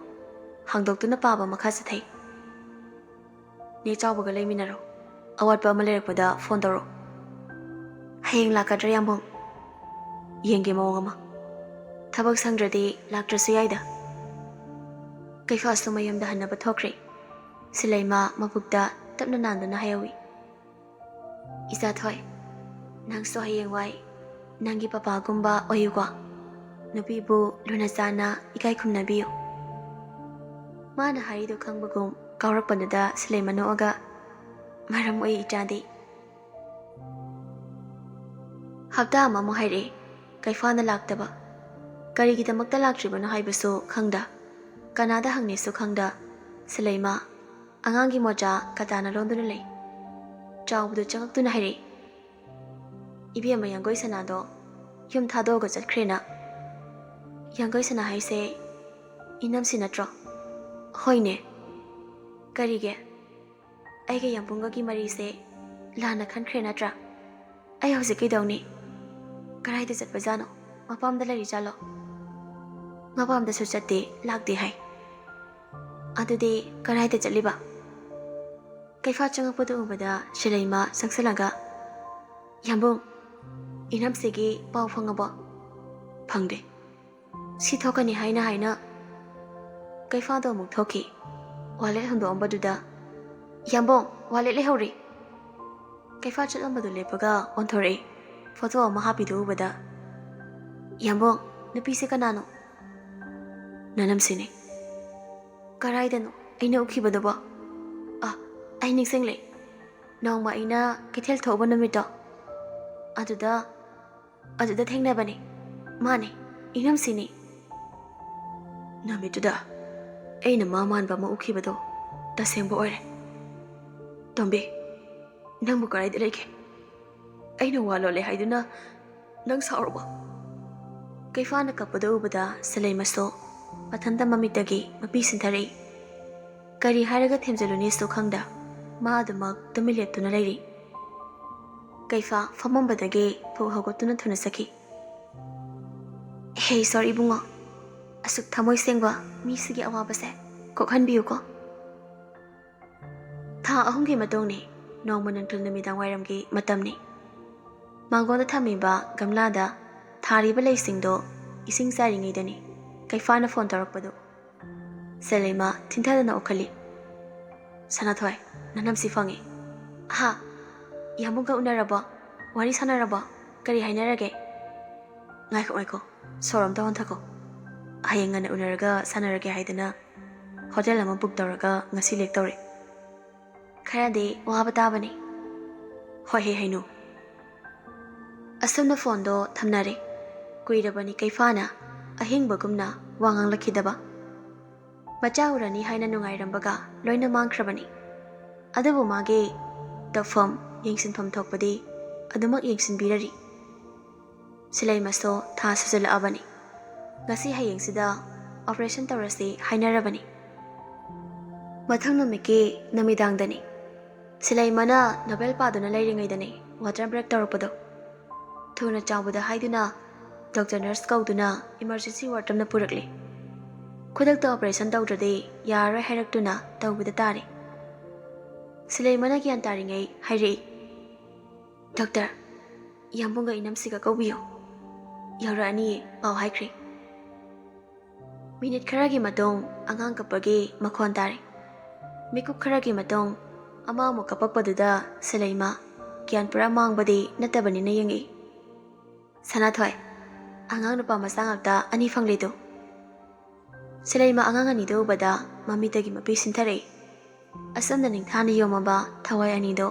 ꯍꯥꯡꯗꯣꯛꯇꯨꯅ ꯄꯥꯕ ꯃꯈꯥ ꯆꯠꯊꯩ꯫ "ꯅꯦ ꯆꯥꯎꯕꯒ ꯂꯩꯃꯤꯟꯅꯔꯣ꯫ ꯑꯋꯥꯠꯄ ꯑꯃ ꯂꯩꯔꯛꯄꯗ ꯐꯣꯟ ꯇꯧꯔꯛꯑꯣ꯫" "ꯍꯌꯦꯡ ꯂꯥꯛꯀꯗ꯭ꯔꯥ, ꯌꯥꯝꯕꯨꯡ?" "ꯌꯦꯡꯒꯦ ꯃꯑꯣꯡ ꯑꯃ꯫ ꯊꯕꯛ ꯁꯪꯗ꯭ꯔꯗꯤ ꯂꯥꯛꯇ꯭ꯔꯁꯨ ꯌꯥꯏꯗ꯫" ꯀꯩꯐꯥꯁꯨ ꯃꯌꯨꯝꯗ ꯍꯟꯅꯕ ꯊꯣꯛꯈ꯭ꯔꯦ꯫ ꯁꯤꯂꯩꯃ ꯃꯕꯨꯛꯇ ꯇꯞꯅ ꯅꯥꯟꯗꯨꯅ ꯍꯥꯏꯍꯧꯏ꯫ "ꯏꯆꯥꯊꯣꯏ, ꯅꯪꯁꯨ ꯍꯌꯦꯡꯋꯥꯏ ꯅꯪꯒꯤ ꯄꯄꯥꯒꯨꯝꯕ ꯑꯣꯏꯌꯨꯀꯣ꯫ ꯅꯨꯄꯤꯕꯨ ꯂꯨꯅ ꯆꯥꯟꯅ ꯏꯀꯥꯏ ꯈꯨꯝꯅꯕꯤꯌꯨ꯫" ꯃꯥꯅ ꯍꯥꯏꯔꯤꯗꯨ ꯈꯪꯕꯒꯨꯝ ꯀꯥꯎꯔꯛꯄꯗꯨꯗ ꯁꯤꯂꯩꯃ ꯅꯣꯛꯑꯒ, "ꯃꯔꯝ ꯑꯣꯏ ꯏꯆꯥꯗꯤ꯫" ꯍꯞꯇꯥ ꯑꯃꯃꯨꯛ ꯍꯥꯏꯔꯛꯑꯦ, ꯀꯩꯐꯥꯅ ꯂꯥꯛꯇꯕ꯫ ꯀꯔꯤꯒꯤꯗꯃꯛꯇ ꯂꯥꯛꯇ꯭ꯔꯤꯕꯅꯣ ꯍꯥꯏꯕꯁꯨ ꯈꯪꯗ, ꯀꯅꯥꯗ ꯍꯪꯅꯤꯁꯨ ꯈꯪꯗ, ꯁꯤꯂꯩꯃ ꯑꯉꯥꯡꯒꯤ ꯃꯣꯖꯥ ꯀꯇꯥꯅ ꯂꯣꯟꯗꯨꯅ ꯂꯩ꯫ ꯆꯥꯎꯕꯗꯨ ꯆꯪꯉꯛꯇꯨꯅ ꯍꯥꯏꯔꯛꯏ, "ꯏꯕꯦꯝꯃ, ꯌꯥꯡꯒꯣꯏ ꯁꯅꯥꯗꯣ ꯌꯨꯝ ꯊꯥꯗꯣꯛꯑꯒ ꯆꯠꯈ꯭ꯔꯦꯅ꯫" "ꯌꯥꯡꯒꯣꯏ ꯁꯅꯥ ꯍꯥꯏꯁꯦ ꯏꯅꯝꯁꯤ ꯅꯠꯇ꯭ꯔꯣ?" "ꯍꯣꯏꯅꯦ꯫ ꯀꯔꯤꯒꯤ? ꯑꯩꯒ ꯌꯥꯝꯕꯨꯡꯒꯒꯤ ꯃꯔꯤꯁꯦ ꯂꯥꯟꯅ ꯈꯟꯈ꯭ꯔꯦ ꯅꯠꯇ꯭ꯔꯥ? ꯑꯩ ꯍꯧꯖꯤꯛ ꯀꯩꯗꯧꯅꯤ? ꯀꯗꯥꯏꯗ ꯆꯠꯄꯖꯥꯠꯅꯣ? ꯃꯄꯥꯝꯗ ꯂꯩꯔꯤꯖꯥꯠꯂꯣ?" "ꯃꯄꯥꯝꯗꯁꯨ ꯆꯠꯇꯦ, ꯂꯥꯛꯇꯦ ꯍꯥꯏ꯫" "ꯑꯗꯨꯗꯤ ꯀꯗꯥꯏꯗ ꯆꯠꯂꯤꯕ?" ꯀꯩꯐꯥ ꯆꯪꯉꯛꯄꯗꯨ ꯎꯕꯗ ꯁꯤꯂꯩꯃ ꯆꯪꯁꯤꯜꯂꯒ, "ꯌꯥꯝꯕꯨꯡ, ꯏꯅꯝꯁꯤꯒꯤ ꯄꯥꯎ ꯐꯪꯉꯕꯣ?" "ꯐꯪꯗꯦ꯫ ꯁꯤ ꯊꯣꯛꯀꯅꯤ ꯍꯥꯏꯅ ꯍꯥꯏꯅ꯫" ꯀꯩꯐꯥꯗꯣ ꯑꯃꯨꯛ ꯊꯣꯛꯈꯤ꯫ Wallet ꯍꯨꯟꯗꯣꯛꯑꯝꯕꯗꯨꯗ, "ꯌꯥꯝꯕꯨꯡ, wallet ꯂꯩꯍꯧꯔꯤ!" ꯀꯩꯐꯥ ꯆꯠꯂꯝꯕꯗꯨ ꯂꯦꯞꯄꯒ ꯑꯣꯟꯊꯣꯔꯛꯏ꯫ ꯐꯣꯇꯣ ꯑꯃ ꯍꯥꯞꯄꯤꯗꯨ ꯎꯕꯗ, "ꯌꯥꯝꯕꯨꯡ, ꯅꯨꯄꯤꯁꯦ ꯀꯅꯥꯅꯣ?" "ꯅꯅꯝꯁꯤꯅꯤ꯫" "ꯀꯔꯥꯏꯗꯅꯣ ꯑꯩꯅ ꯎꯈꯤꯕꯗꯨꯕꯣ? ꯑ, ꯑꯩ ꯅꯤꯡꯁꯤꯡꯂꯦ꯫ ꯅꯣꯡꯃ ꯑꯩꯅ ꯀꯩꯊꯦꯜ ꯊꯣꯛꯎꯕ ꯅꯨꯃꯤꯠꯇꯣ, ꯑꯗꯨꯗ, ꯑꯗꯨꯗ ꯊꯦꯡꯅꯕꯅꯦ꯫" ꯃꯥꯅꯦ, ꯏꯅꯝꯁꯤꯅꯤ꯫ ꯅꯨꯃꯤꯠꯇꯨꯗ ꯑꯩꯅ ꯃꯥ ꯃꯥꯟꯕ ꯑꯃ ꯎꯈꯤꯕꯗꯣ ꯇꯁꯦꯡꯕ ꯑꯣꯏꯔꯦ꯫ ꯇꯣꯝꯕꯤ, ꯅꯪꯕꯨ ꯀꯗꯥꯏꯗ ꯂꯩꯒꯦ? ꯑꯩꯅ ꯋꯥ ꯂꯣꯠꯂꯦ ꯍꯥꯏꯗꯨꯅ ꯅꯪ ꯁꯥꯎꯔꯕꯣ? ꯀꯩꯐꯥꯅ ꯀꯞꯄꯗ ꯎꯕꯗ ꯁꯂꯩꯃꯁꯨ ꯃꯊꯟꯇ ꯃꯃꯤꯠꯇꯒꯤ ꯃꯄꯤ ꯁꯤꯟꯊꯔꯛꯏ꯫ ꯀꯔꯤ ꯍꯥꯏꯔꯒ ꯊꯦꯝꯖꯤꯜꯂꯨꯅꯤꯁꯨ ꯈꯪꯗ ꯃꯥ ꯑꯗꯨꯃꯛ ꯇꯨꯃꯤꯟ ꯂꯦꯞꯇꯨꯅ ꯂꯩꯔꯤ꯫ ꯀꯩꯐꯥ ꯐꯝꯃꯝꯕꯗꯒꯤ ꯐꯨꯛ ꯍꯧꯒꯠꯇꯨꯅ ꯊꯨꯅ ꯆꯠꯈꯤ꯫ ꯍꯦ ꯏꯁꯣꯔ ꯏꯕꯨꯡꯉꯣ, ꯑꯁꯨꯛ ꯊꯃꯣꯏ ꯁꯦꯡꯕ ꯃꯤꯁꯤꯒꯤ ꯑꯋꯥꯕꯁꯦ ꯀꯣꯛꯍꯟꯕꯤꯌꯨꯀꯣ꯫ ꯊꯥ ꯑꯍꯨꯝꯒꯤ ꯃꯇꯨꯡꯅꯤ, ꯅꯣꯡꯃ ꯅꯨꯡꯊꯤꯜ ꯅꯨꯃꯤꯗꯥꯡ ꯋꯥꯏꯔꯝꯒꯤ ꯃꯇꯝꯅꯤ꯫ ꯃꯥꯡꯒꯣꯟꯗ ꯊꯝꯃꯤꯕ ꯒꯝꯂꯥꯗ ꯊꯥꯔꯤꯕ ꯂꯩꯁꯤꯡꯗꯣ ꯏꯁꯤꯡ ꯆꯥꯏꯔꯤꯉꯩꯗꯅꯤ ꯀꯩꯐꯥꯅ ꯐꯣꯟ ꯇꯧꯔꯛꯄꯗꯨ꯫ ꯁꯦꯂꯩꯃ ꯊꯤꯟꯊꯗꯅ ꯑꯣꯛꯈꯠꯂꯤ꯫ "ꯁꯅꯥꯊꯣꯏ, ꯅꯅꯝꯁꯤ ꯐꯪꯉꯤ꯫ ꯍꯥ? ꯌꯥꯝꯕꯨꯡꯒ ꯎꯅꯔꯕꯣ? ꯋꯥꯔꯤ ꯁꯥꯟꯅꯔꯕꯣ? ꯀꯔꯤ ꯍꯥꯏꯅꯔꯒꯦ?" "ꯉꯥꯏꯈꯣ, ꯉꯥꯏꯈꯣ, ꯁꯣꯔ ꯑꯝꯇ ꯍꯣꯟꯊꯈꯣ꯫ ꯍꯌꯦꯡ ꯉꯟꯅ ꯎꯅꯔꯒ ꯁꯥꯟꯅꯔꯒꯦ ꯍꯥꯏꯗꯅ ꯍꯣꯇꯦꯜ ꯑꯃ ꯕꯨꯛ ꯇꯧꯔꯒ ꯉꯁꯤ ꯂꯦꯛꯇꯧꯔꯦ꯫ ꯈꯔꯗꯤ ꯋꯥꯕ ꯇꯥꯕꯅꯤ꯫ ꯍꯣꯏ ꯍꯦ ꯍꯩꯅꯨ꯫" ꯑꯁꯨꯝꯅ ꯐꯣꯟꯗꯣ ꯊꯝꯅꯔꯦ꯫ ꯀꯨꯏꯔꯕꯅꯤ ꯀꯩꯐꯥꯅ ꯑꯍꯤꯡꯕꯒꯨꯝꯅ ꯋꯥ ꯉꯥꯡꯂꯛꯈꯤꯗꯕ꯫ ꯃꯆꯥ ꯎꯔꯅꯤ ꯍꯥꯏꯅ ꯅꯨꯡꯉꯥꯏꯔꯝꯕꯒ ꯂꯣꯏꯅ ꯃꯥꯡꯈ꯭ꯔꯕꯅꯤ꯫ ꯑꯗꯨꯕꯨ ꯃꯥꯒꯤ ꯇꯧꯐꯝ, ꯌꯦꯡꯁꯤꯟꯐꯝ ꯊꯣꯛꯄꯗꯤ ꯑꯗꯨꯃꯛ ꯌꯦꯡꯁꯤꯟꯕꯤꯔꯔꯤ꯫ ꯁꯤꯂꯩꯃꯁꯨ ꯊꯥ ꯁꯨꯖꯜꯂꯛꯑꯕꯅꯤ꯫ ꯉꯁꯤ ꯍꯌꯦꯡꯁꯤꯗ ꯑꯣꯄꯔꯦꯁꯟ ꯇꯧꯔꯁꯤ ꯍꯥꯏꯅꯔꯕꯅꯤ꯫ ꯃꯊꯪ ꯅꯨꯃꯤꯠꯀꯤ ꯅꯨꯃꯤꯗꯥꯡꯗꯅꯤ꯫ ꯁꯤꯂꯩꯃꯅ ꯅꯣꯕꯦꯜ ꯄꯥꯗꯨꯅ ꯂꯩꯔꯤꯉꯩꯗꯅꯤ ꯋꯥꯇꯔ ꯕ꯭ꯔꯦꯛ ꯇꯧꯔꯛꯄꯗꯣ꯫ ꯊꯨꯅ ꯆꯥꯎꯕꯗ ꯍꯥꯏꯗꯨꯅ ꯗꯣꯛꯇꯔ ꯅꯔꯁ ꯀꯧꯗꯨꯅ ꯏꯃꯔꯖꯦꯟꯁꯤ ꯋꯥꯔꯗ ꯑꯃꯗ ꯄꯨꯔꯛꯂꯤ꯫ ꯈꯨꯗꯛꯇ ꯑꯣꯄꯔꯦꯁꯟ ꯇꯧꯗ꯭ꯔꯗꯤ ꯌꯥꯔꯔꯣꯏ ꯍꯥꯏꯔꯛꯇꯨꯅ ꯇꯧꯕꯗ ꯇꯥꯔꯦ꯫ ꯁꯤꯂꯩꯃꯅ ꯒ꯭ꯌꯥꯟ ꯇꯥꯔꯤꯉꯩ ꯍꯥꯏꯔꯛꯏ, "ꯗꯣꯛꯇꯔ, ꯌꯥꯝꯕꯨꯡꯒ ꯏꯅꯝꯁꯤꯒ ꯀꯧꯕꯤꯌꯨ꯫ ꯌꯧꯔꯛꯑꯅꯤꯌꯦ, ꯄꯥꯎ ꯍꯥꯏꯈ꯭ꯔꯦ꯫" ꯃꯤꯅꯤꯠ ꯈꯔꯒꯤ ꯃꯇꯨꯡ ꯑꯉꯥꯡ ꯀꯞꯄꯒꯤ ꯃꯈꯣꯟ ꯇꯥꯔꯦ꯫ ꯃꯤꯀꯨꯞ ꯈꯔꯒꯤ ꯃꯇꯨꯡ ꯑꯃ ꯑꯃꯨꯛ ꯀꯞꯄꯛꯄꯗꯨꯗ ꯁꯤꯂꯩꯃ ꯒ꯭ꯌꯥꯟ ꯄꯨꯔꯥ ꯃꯥꯡꯕꯗꯤ ꯅꯠꯇꯕꯅꯤꯅ ꯌꯦꯡꯉꯛꯏ꯫ "ꯁꯅꯥꯊꯣꯏ, ꯑꯉꯥꯡ ꯅꯨꯄꯥ ꯃꯆꯥ ꯉꯥꯛꯇ ꯑꯅꯤ ꯐꯪꯂꯤꯗꯨ?" ꯁꯤꯂꯩꯃ ꯑꯉꯥꯡ ꯑꯅꯤꯗꯨ ꯎꯕꯗ ꯃꯃꯤꯠꯇꯒꯤ ꯃꯄꯤ ꯁꯤꯟꯊꯔꯛꯏ꯫ ꯑꯁꯨꯝꯅ ꯅꯤꯡꯊꯥꯅ ꯌꯣꯝꯃꯕ ꯊꯋꯥꯏ ꯑꯅꯤꯗꯨ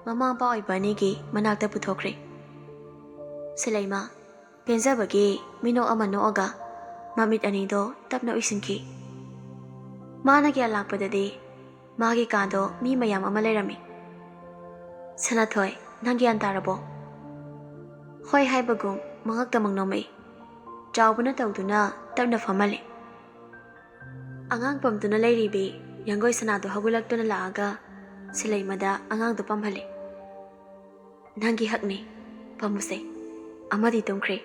ꯃꯃꯥ ꯃꯄꯥ ꯑꯣꯏꯕ ꯑꯅꯤꯒꯤ ꯃꯅꯥꯛꯇ ꯄꯨꯊꯣꯛꯈ꯭ꯔꯦ꯫ ꯁꯤꯂꯩꯃ, ꯄꯦꯟꯖꯕꯒꯤ ꯃꯤꯅꯣꯛ ꯑꯃ ꯅꯣꯛꯑꯒ ꯃꯃꯤꯠ ꯑꯅꯤꯗꯣ ꯇꯞꯅ ꯎꯏꯁꯤꯟꯈꯤ꯫ ꯃꯥꯅ ꯒ꯭ꯌꯥꯟ ꯂꯥꯛꯄꯗꯗꯤ ꯃꯥꯒꯤ ꯀꯥꯗꯣ ꯃꯤ ꯃꯌꯥꯝ ꯑꯃ ꯂꯩꯔꯝꯃꯤ꯫ "ꯁꯅꯥꯊꯣꯏ, ꯅꯪ ꯒ꯭ꯌꯥꯟ ꯇꯥꯔꯕꯣ?" ꯍꯣꯏ ꯍꯥꯏꯕꯒꯨꯝ ꯃꯉꯛꯇꯃꯛ ꯅꯣꯝꯃꯛꯏ꯫ ꯆꯥꯎꯕꯅ ꯇꯧꯗꯨꯅ ꯇꯞꯅ ꯐꯝꯍꯜꯂꯤ꯫ ꯑꯉꯥꯡ ꯄꯝꯗꯨꯅ ꯂꯩꯔꯤꯕꯤ ꯌꯥꯡꯒꯣꯏ ꯁꯅꯥꯗꯣ ꯍꯧꯒꯠꯂꯛꯇꯨꯅ ꯂꯥꯛꯑꯒ ꯁꯤꯂꯩꯃꯗ ꯑꯉꯥꯡꯗꯣ ꯄꯝꯍꯜꯂꯤ꯫ "ꯅꯪꯒꯤ ꯍꯛꯅꯤ, ꯄꯝꯃꯨꯁꯦ꯫ ꯑꯃꯗꯤ ꯇꯨꯝꯈ꯭ꯔꯦ꯫"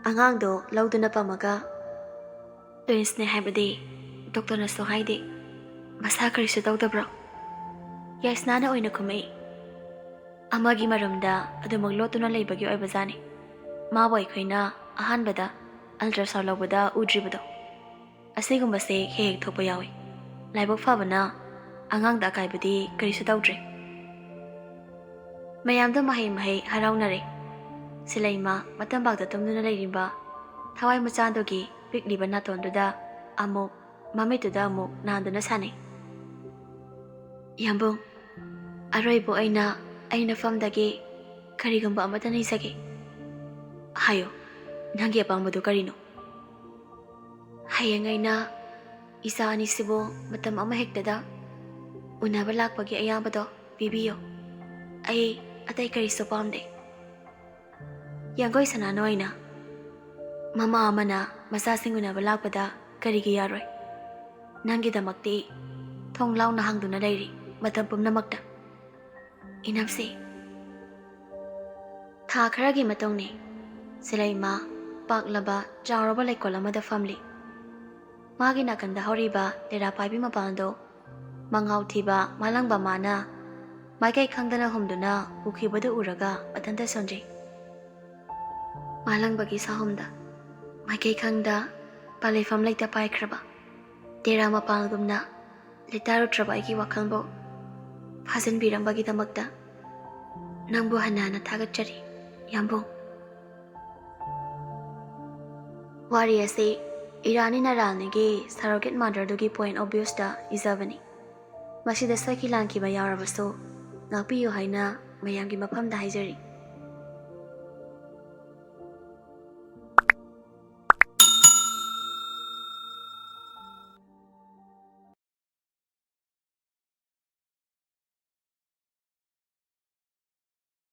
ꯑꯉꯥꯡꯗꯣ ꯂꯧꯗꯨꯅ ꯄꯝꯃꯒ, "ꯇ꯭ꯋꯤꯟꯁꯅꯦ ꯍꯥꯏꯕꯗꯤ ꯗꯣꯛꯇꯔꯅꯁꯨ ꯍꯥꯏꯗꯦ꯫ ꯃꯁꯥ ꯀꯔꯤꯁꯨ ꯇꯧꯗꯕ꯭ꯔꯣ?" ꯌꯥꯏꯁꯅꯥꯅ ꯑꯣꯏꯅ ꯈꯨꯝꯃꯛꯏ꯫ "ꯑꯃꯒꯤ ꯃꯔꯝꯗ ꯑꯗꯨꯃꯛ ꯂꯣꯠꯇꯨꯅ ꯂꯩꯕꯒꯤ ꯑꯣꯏꯕꯖꯥꯠꯅꯤ꯫ ꯃꯥꯕꯨ ꯑꯩꯈꯣꯏꯅ ꯑꯍꯥꯟꯕꯗ ꯑꯜꯇ꯭ꯔꯥꯁꯥꯎꯟ ꯂꯧꯕꯗ ꯎꯗ꯭ꯔꯤꯕꯗꯣ꯫ ꯑꯁꯤꯒꯨꯝꯕꯁꯦ ꯍꯦꯛ ꯍꯦꯛ ꯊꯣꯛꯄ ꯌꯥꯎꯏ꯫ ꯂꯥꯏꯕꯛ ꯐꯕꯅ ꯑꯉꯥꯡꯗ ꯑꯀꯥꯏꯕꯗꯤ ꯀꯔꯤꯁꯨ ꯇꯧꯗ꯭ꯔꯦ꯫" ꯃꯌꯥꯝꯗꯣ ꯃꯍꯩ ꯃꯍꯩ ꯍꯔꯥꯎꯅꯔꯦ꯫ ꯁꯤꯂꯩꯃ ꯃꯇꯝꯕꯥꯛꯇ ꯇꯨꯝꯗꯨꯅ ꯂꯩꯔꯤꯕ ꯊꯋꯥꯏ ꯃꯆꯥꯗꯨꯒꯤ ꯄꯤꯛꯂꯤꯕ ꯅꯥꯇꯣꯟꯗꯨꯗ ꯑꯃꯨꯛ, ꯃꯃꯤꯠꯇꯨꯗ ꯑꯃꯨꯛ ꯅꯥꯟꯗꯨꯅ ꯁꯥꯟꯅꯩ꯫ "ꯌꯥꯝꯕꯨꯡ, ꯑꯔꯣꯏꯕ ꯑꯣꯏꯅ ꯑꯩ ꯅꯐꯝꯗꯒꯤ ꯀꯔꯤꯒꯨꯝꯕ ꯑꯃꯠꯇ ꯅꯤꯖꯒꯦ꯫" "ꯍꯥꯏꯌꯨ, ꯅꯪꯒꯤ ꯑꯄꯥꯝꯕꯗꯨ ꯀꯔꯤꯅꯣ?" "ꯍꯌꯦꯡ ꯑꯩꯅ ꯏꯆꯥ ꯑꯅꯤꯁꯤꯕꯨ ꯃꯇꯝ ꯑꯃꯍꯦꯛꯇꯗ ꯎꯅꯕ ꯂꯥꯛꯄꯒꯤ ꯑꯌꯥꯕꯗꯣ ꯄꯤꯕꯤꯌꯨ꯫ ꯑꯩ ꯑꯇꯩ ꯀꯔꯤꯁꯨ ꯄꯥꯝꯗꯦ꯫" ꯌꯥꯡꯒꯣꯏ ꯁꯅꯥꯅꯣꯏꯅ, "ꯃꯃꯥ ꯑꯃꯅ ꯃꯆꯥꯁꯤꯡ ꯎꯅꯕ ꯂꯥꯛꯄꯗ ꯀꯔꯤꯒꯤ ꯌꯥꯔꯣꯏ? ꯅꯪꯒꯤꯗꯃꯛꯇꯤ ꯊꯣꯡ ꯂꯥꯎꯅ ꯍꯥꯡꯗꯨꯅ ꯂꯩꯔꯤ ꯃꯇꯝ ꯄꯨꯝꯅꯃꯛꯇ꯫" ꯏꯅꯝꯁꯤ꯫ ꯊꯥ ꯈꯔꯒꯤ ꯃꯇꯨꯡꯅꯤ꯫ ꯁꯤꯂꯩꯃ ꯄꯥꯛꯂꯕ ꯆꯥꯎꯔꯕ ꯂꯩꯀꯣꯜ ꯑꯃꯗ ꯐꯝꯂꯤ꯫ ꯃꯥꯒꯤ ꯅꯥꯀꯟꯗ ꯍꯧꯔꯤꯕ ꯇꯦꯔꯥ ꯄꯥꯏꯕꯤ ꯃꯄꯥꯟꯗꯣ ꯃꯉꯥꯎ ꯊꯤꯕ ꯃꯥꯂꯪꯕ ꯃꯥꯅ ꯃꯥꯏꯀꯩ ꯈꯪꯗꯅ ꯍꯨꯝꯗꯨꯅ ꯎꯈꯤꯕꯗꯨ ꯎꯔꯒ ꯃꯊꯟꯇ ꯁꯣꯟꯖꯩ꯫ ꯃꯥꯂꯪꯕꯒꯤ ꯁꯥꯍꯨꯝꯗ ꯃꯥꯏꯀꯩ ꯈꯪꯗ ꯄꯥꯂꯩꯐꯝ ꯂꯩꯇ ꯄꯥꯏꯈ꯭ꯔꯕ ꯇꯦꯔꯥ ꯃꯄꯥꯟꯒꯨꯝꯅ ꯂꯩꯇꯥꯔꯨꯗ꯭ꯔꯕ ꯑꯩꯒꯤ ꯋꯥꯈꯜꯕꯨ ꯐꯥꯖꯤꯟꯕꯤꯔꯝꯕꯒꯤꯗꯃꯛꯇ ꯅꯪꯕꯨ ꯍꯟꯅ ꯍꯟꯅ ꯊꯥꯒꯠꯆꯔꯤ, ꯌꯥꯝꯕꯨꯡ꯫ ꯋꯥꯔꯤ ꯑꯁꯤ ꯏꯔꯥꯅꯤ ꯅꯔꯥꯜꯅꯤꯒꯤ surrogate motherꯗꯨꯒꯤ point of viewꯁꯇ ꯏꯖꯕꯅꯤ꯫ ꯃꯁꯤꯗ ꯁꯣꯏꯈꯤ ꯂꯥꯟꯈꯤꯕ ꯌꯥꯎꯔꯕꯁꯨ ꯉꯥꯛꯄꯤꯌꯨ ꯍꯥꯏꯅ ꯃꯌꯥꯝꯒꯤ ꯃꯐꯝꯗ ꯍꯥꯏꯖꯔꯤ꯫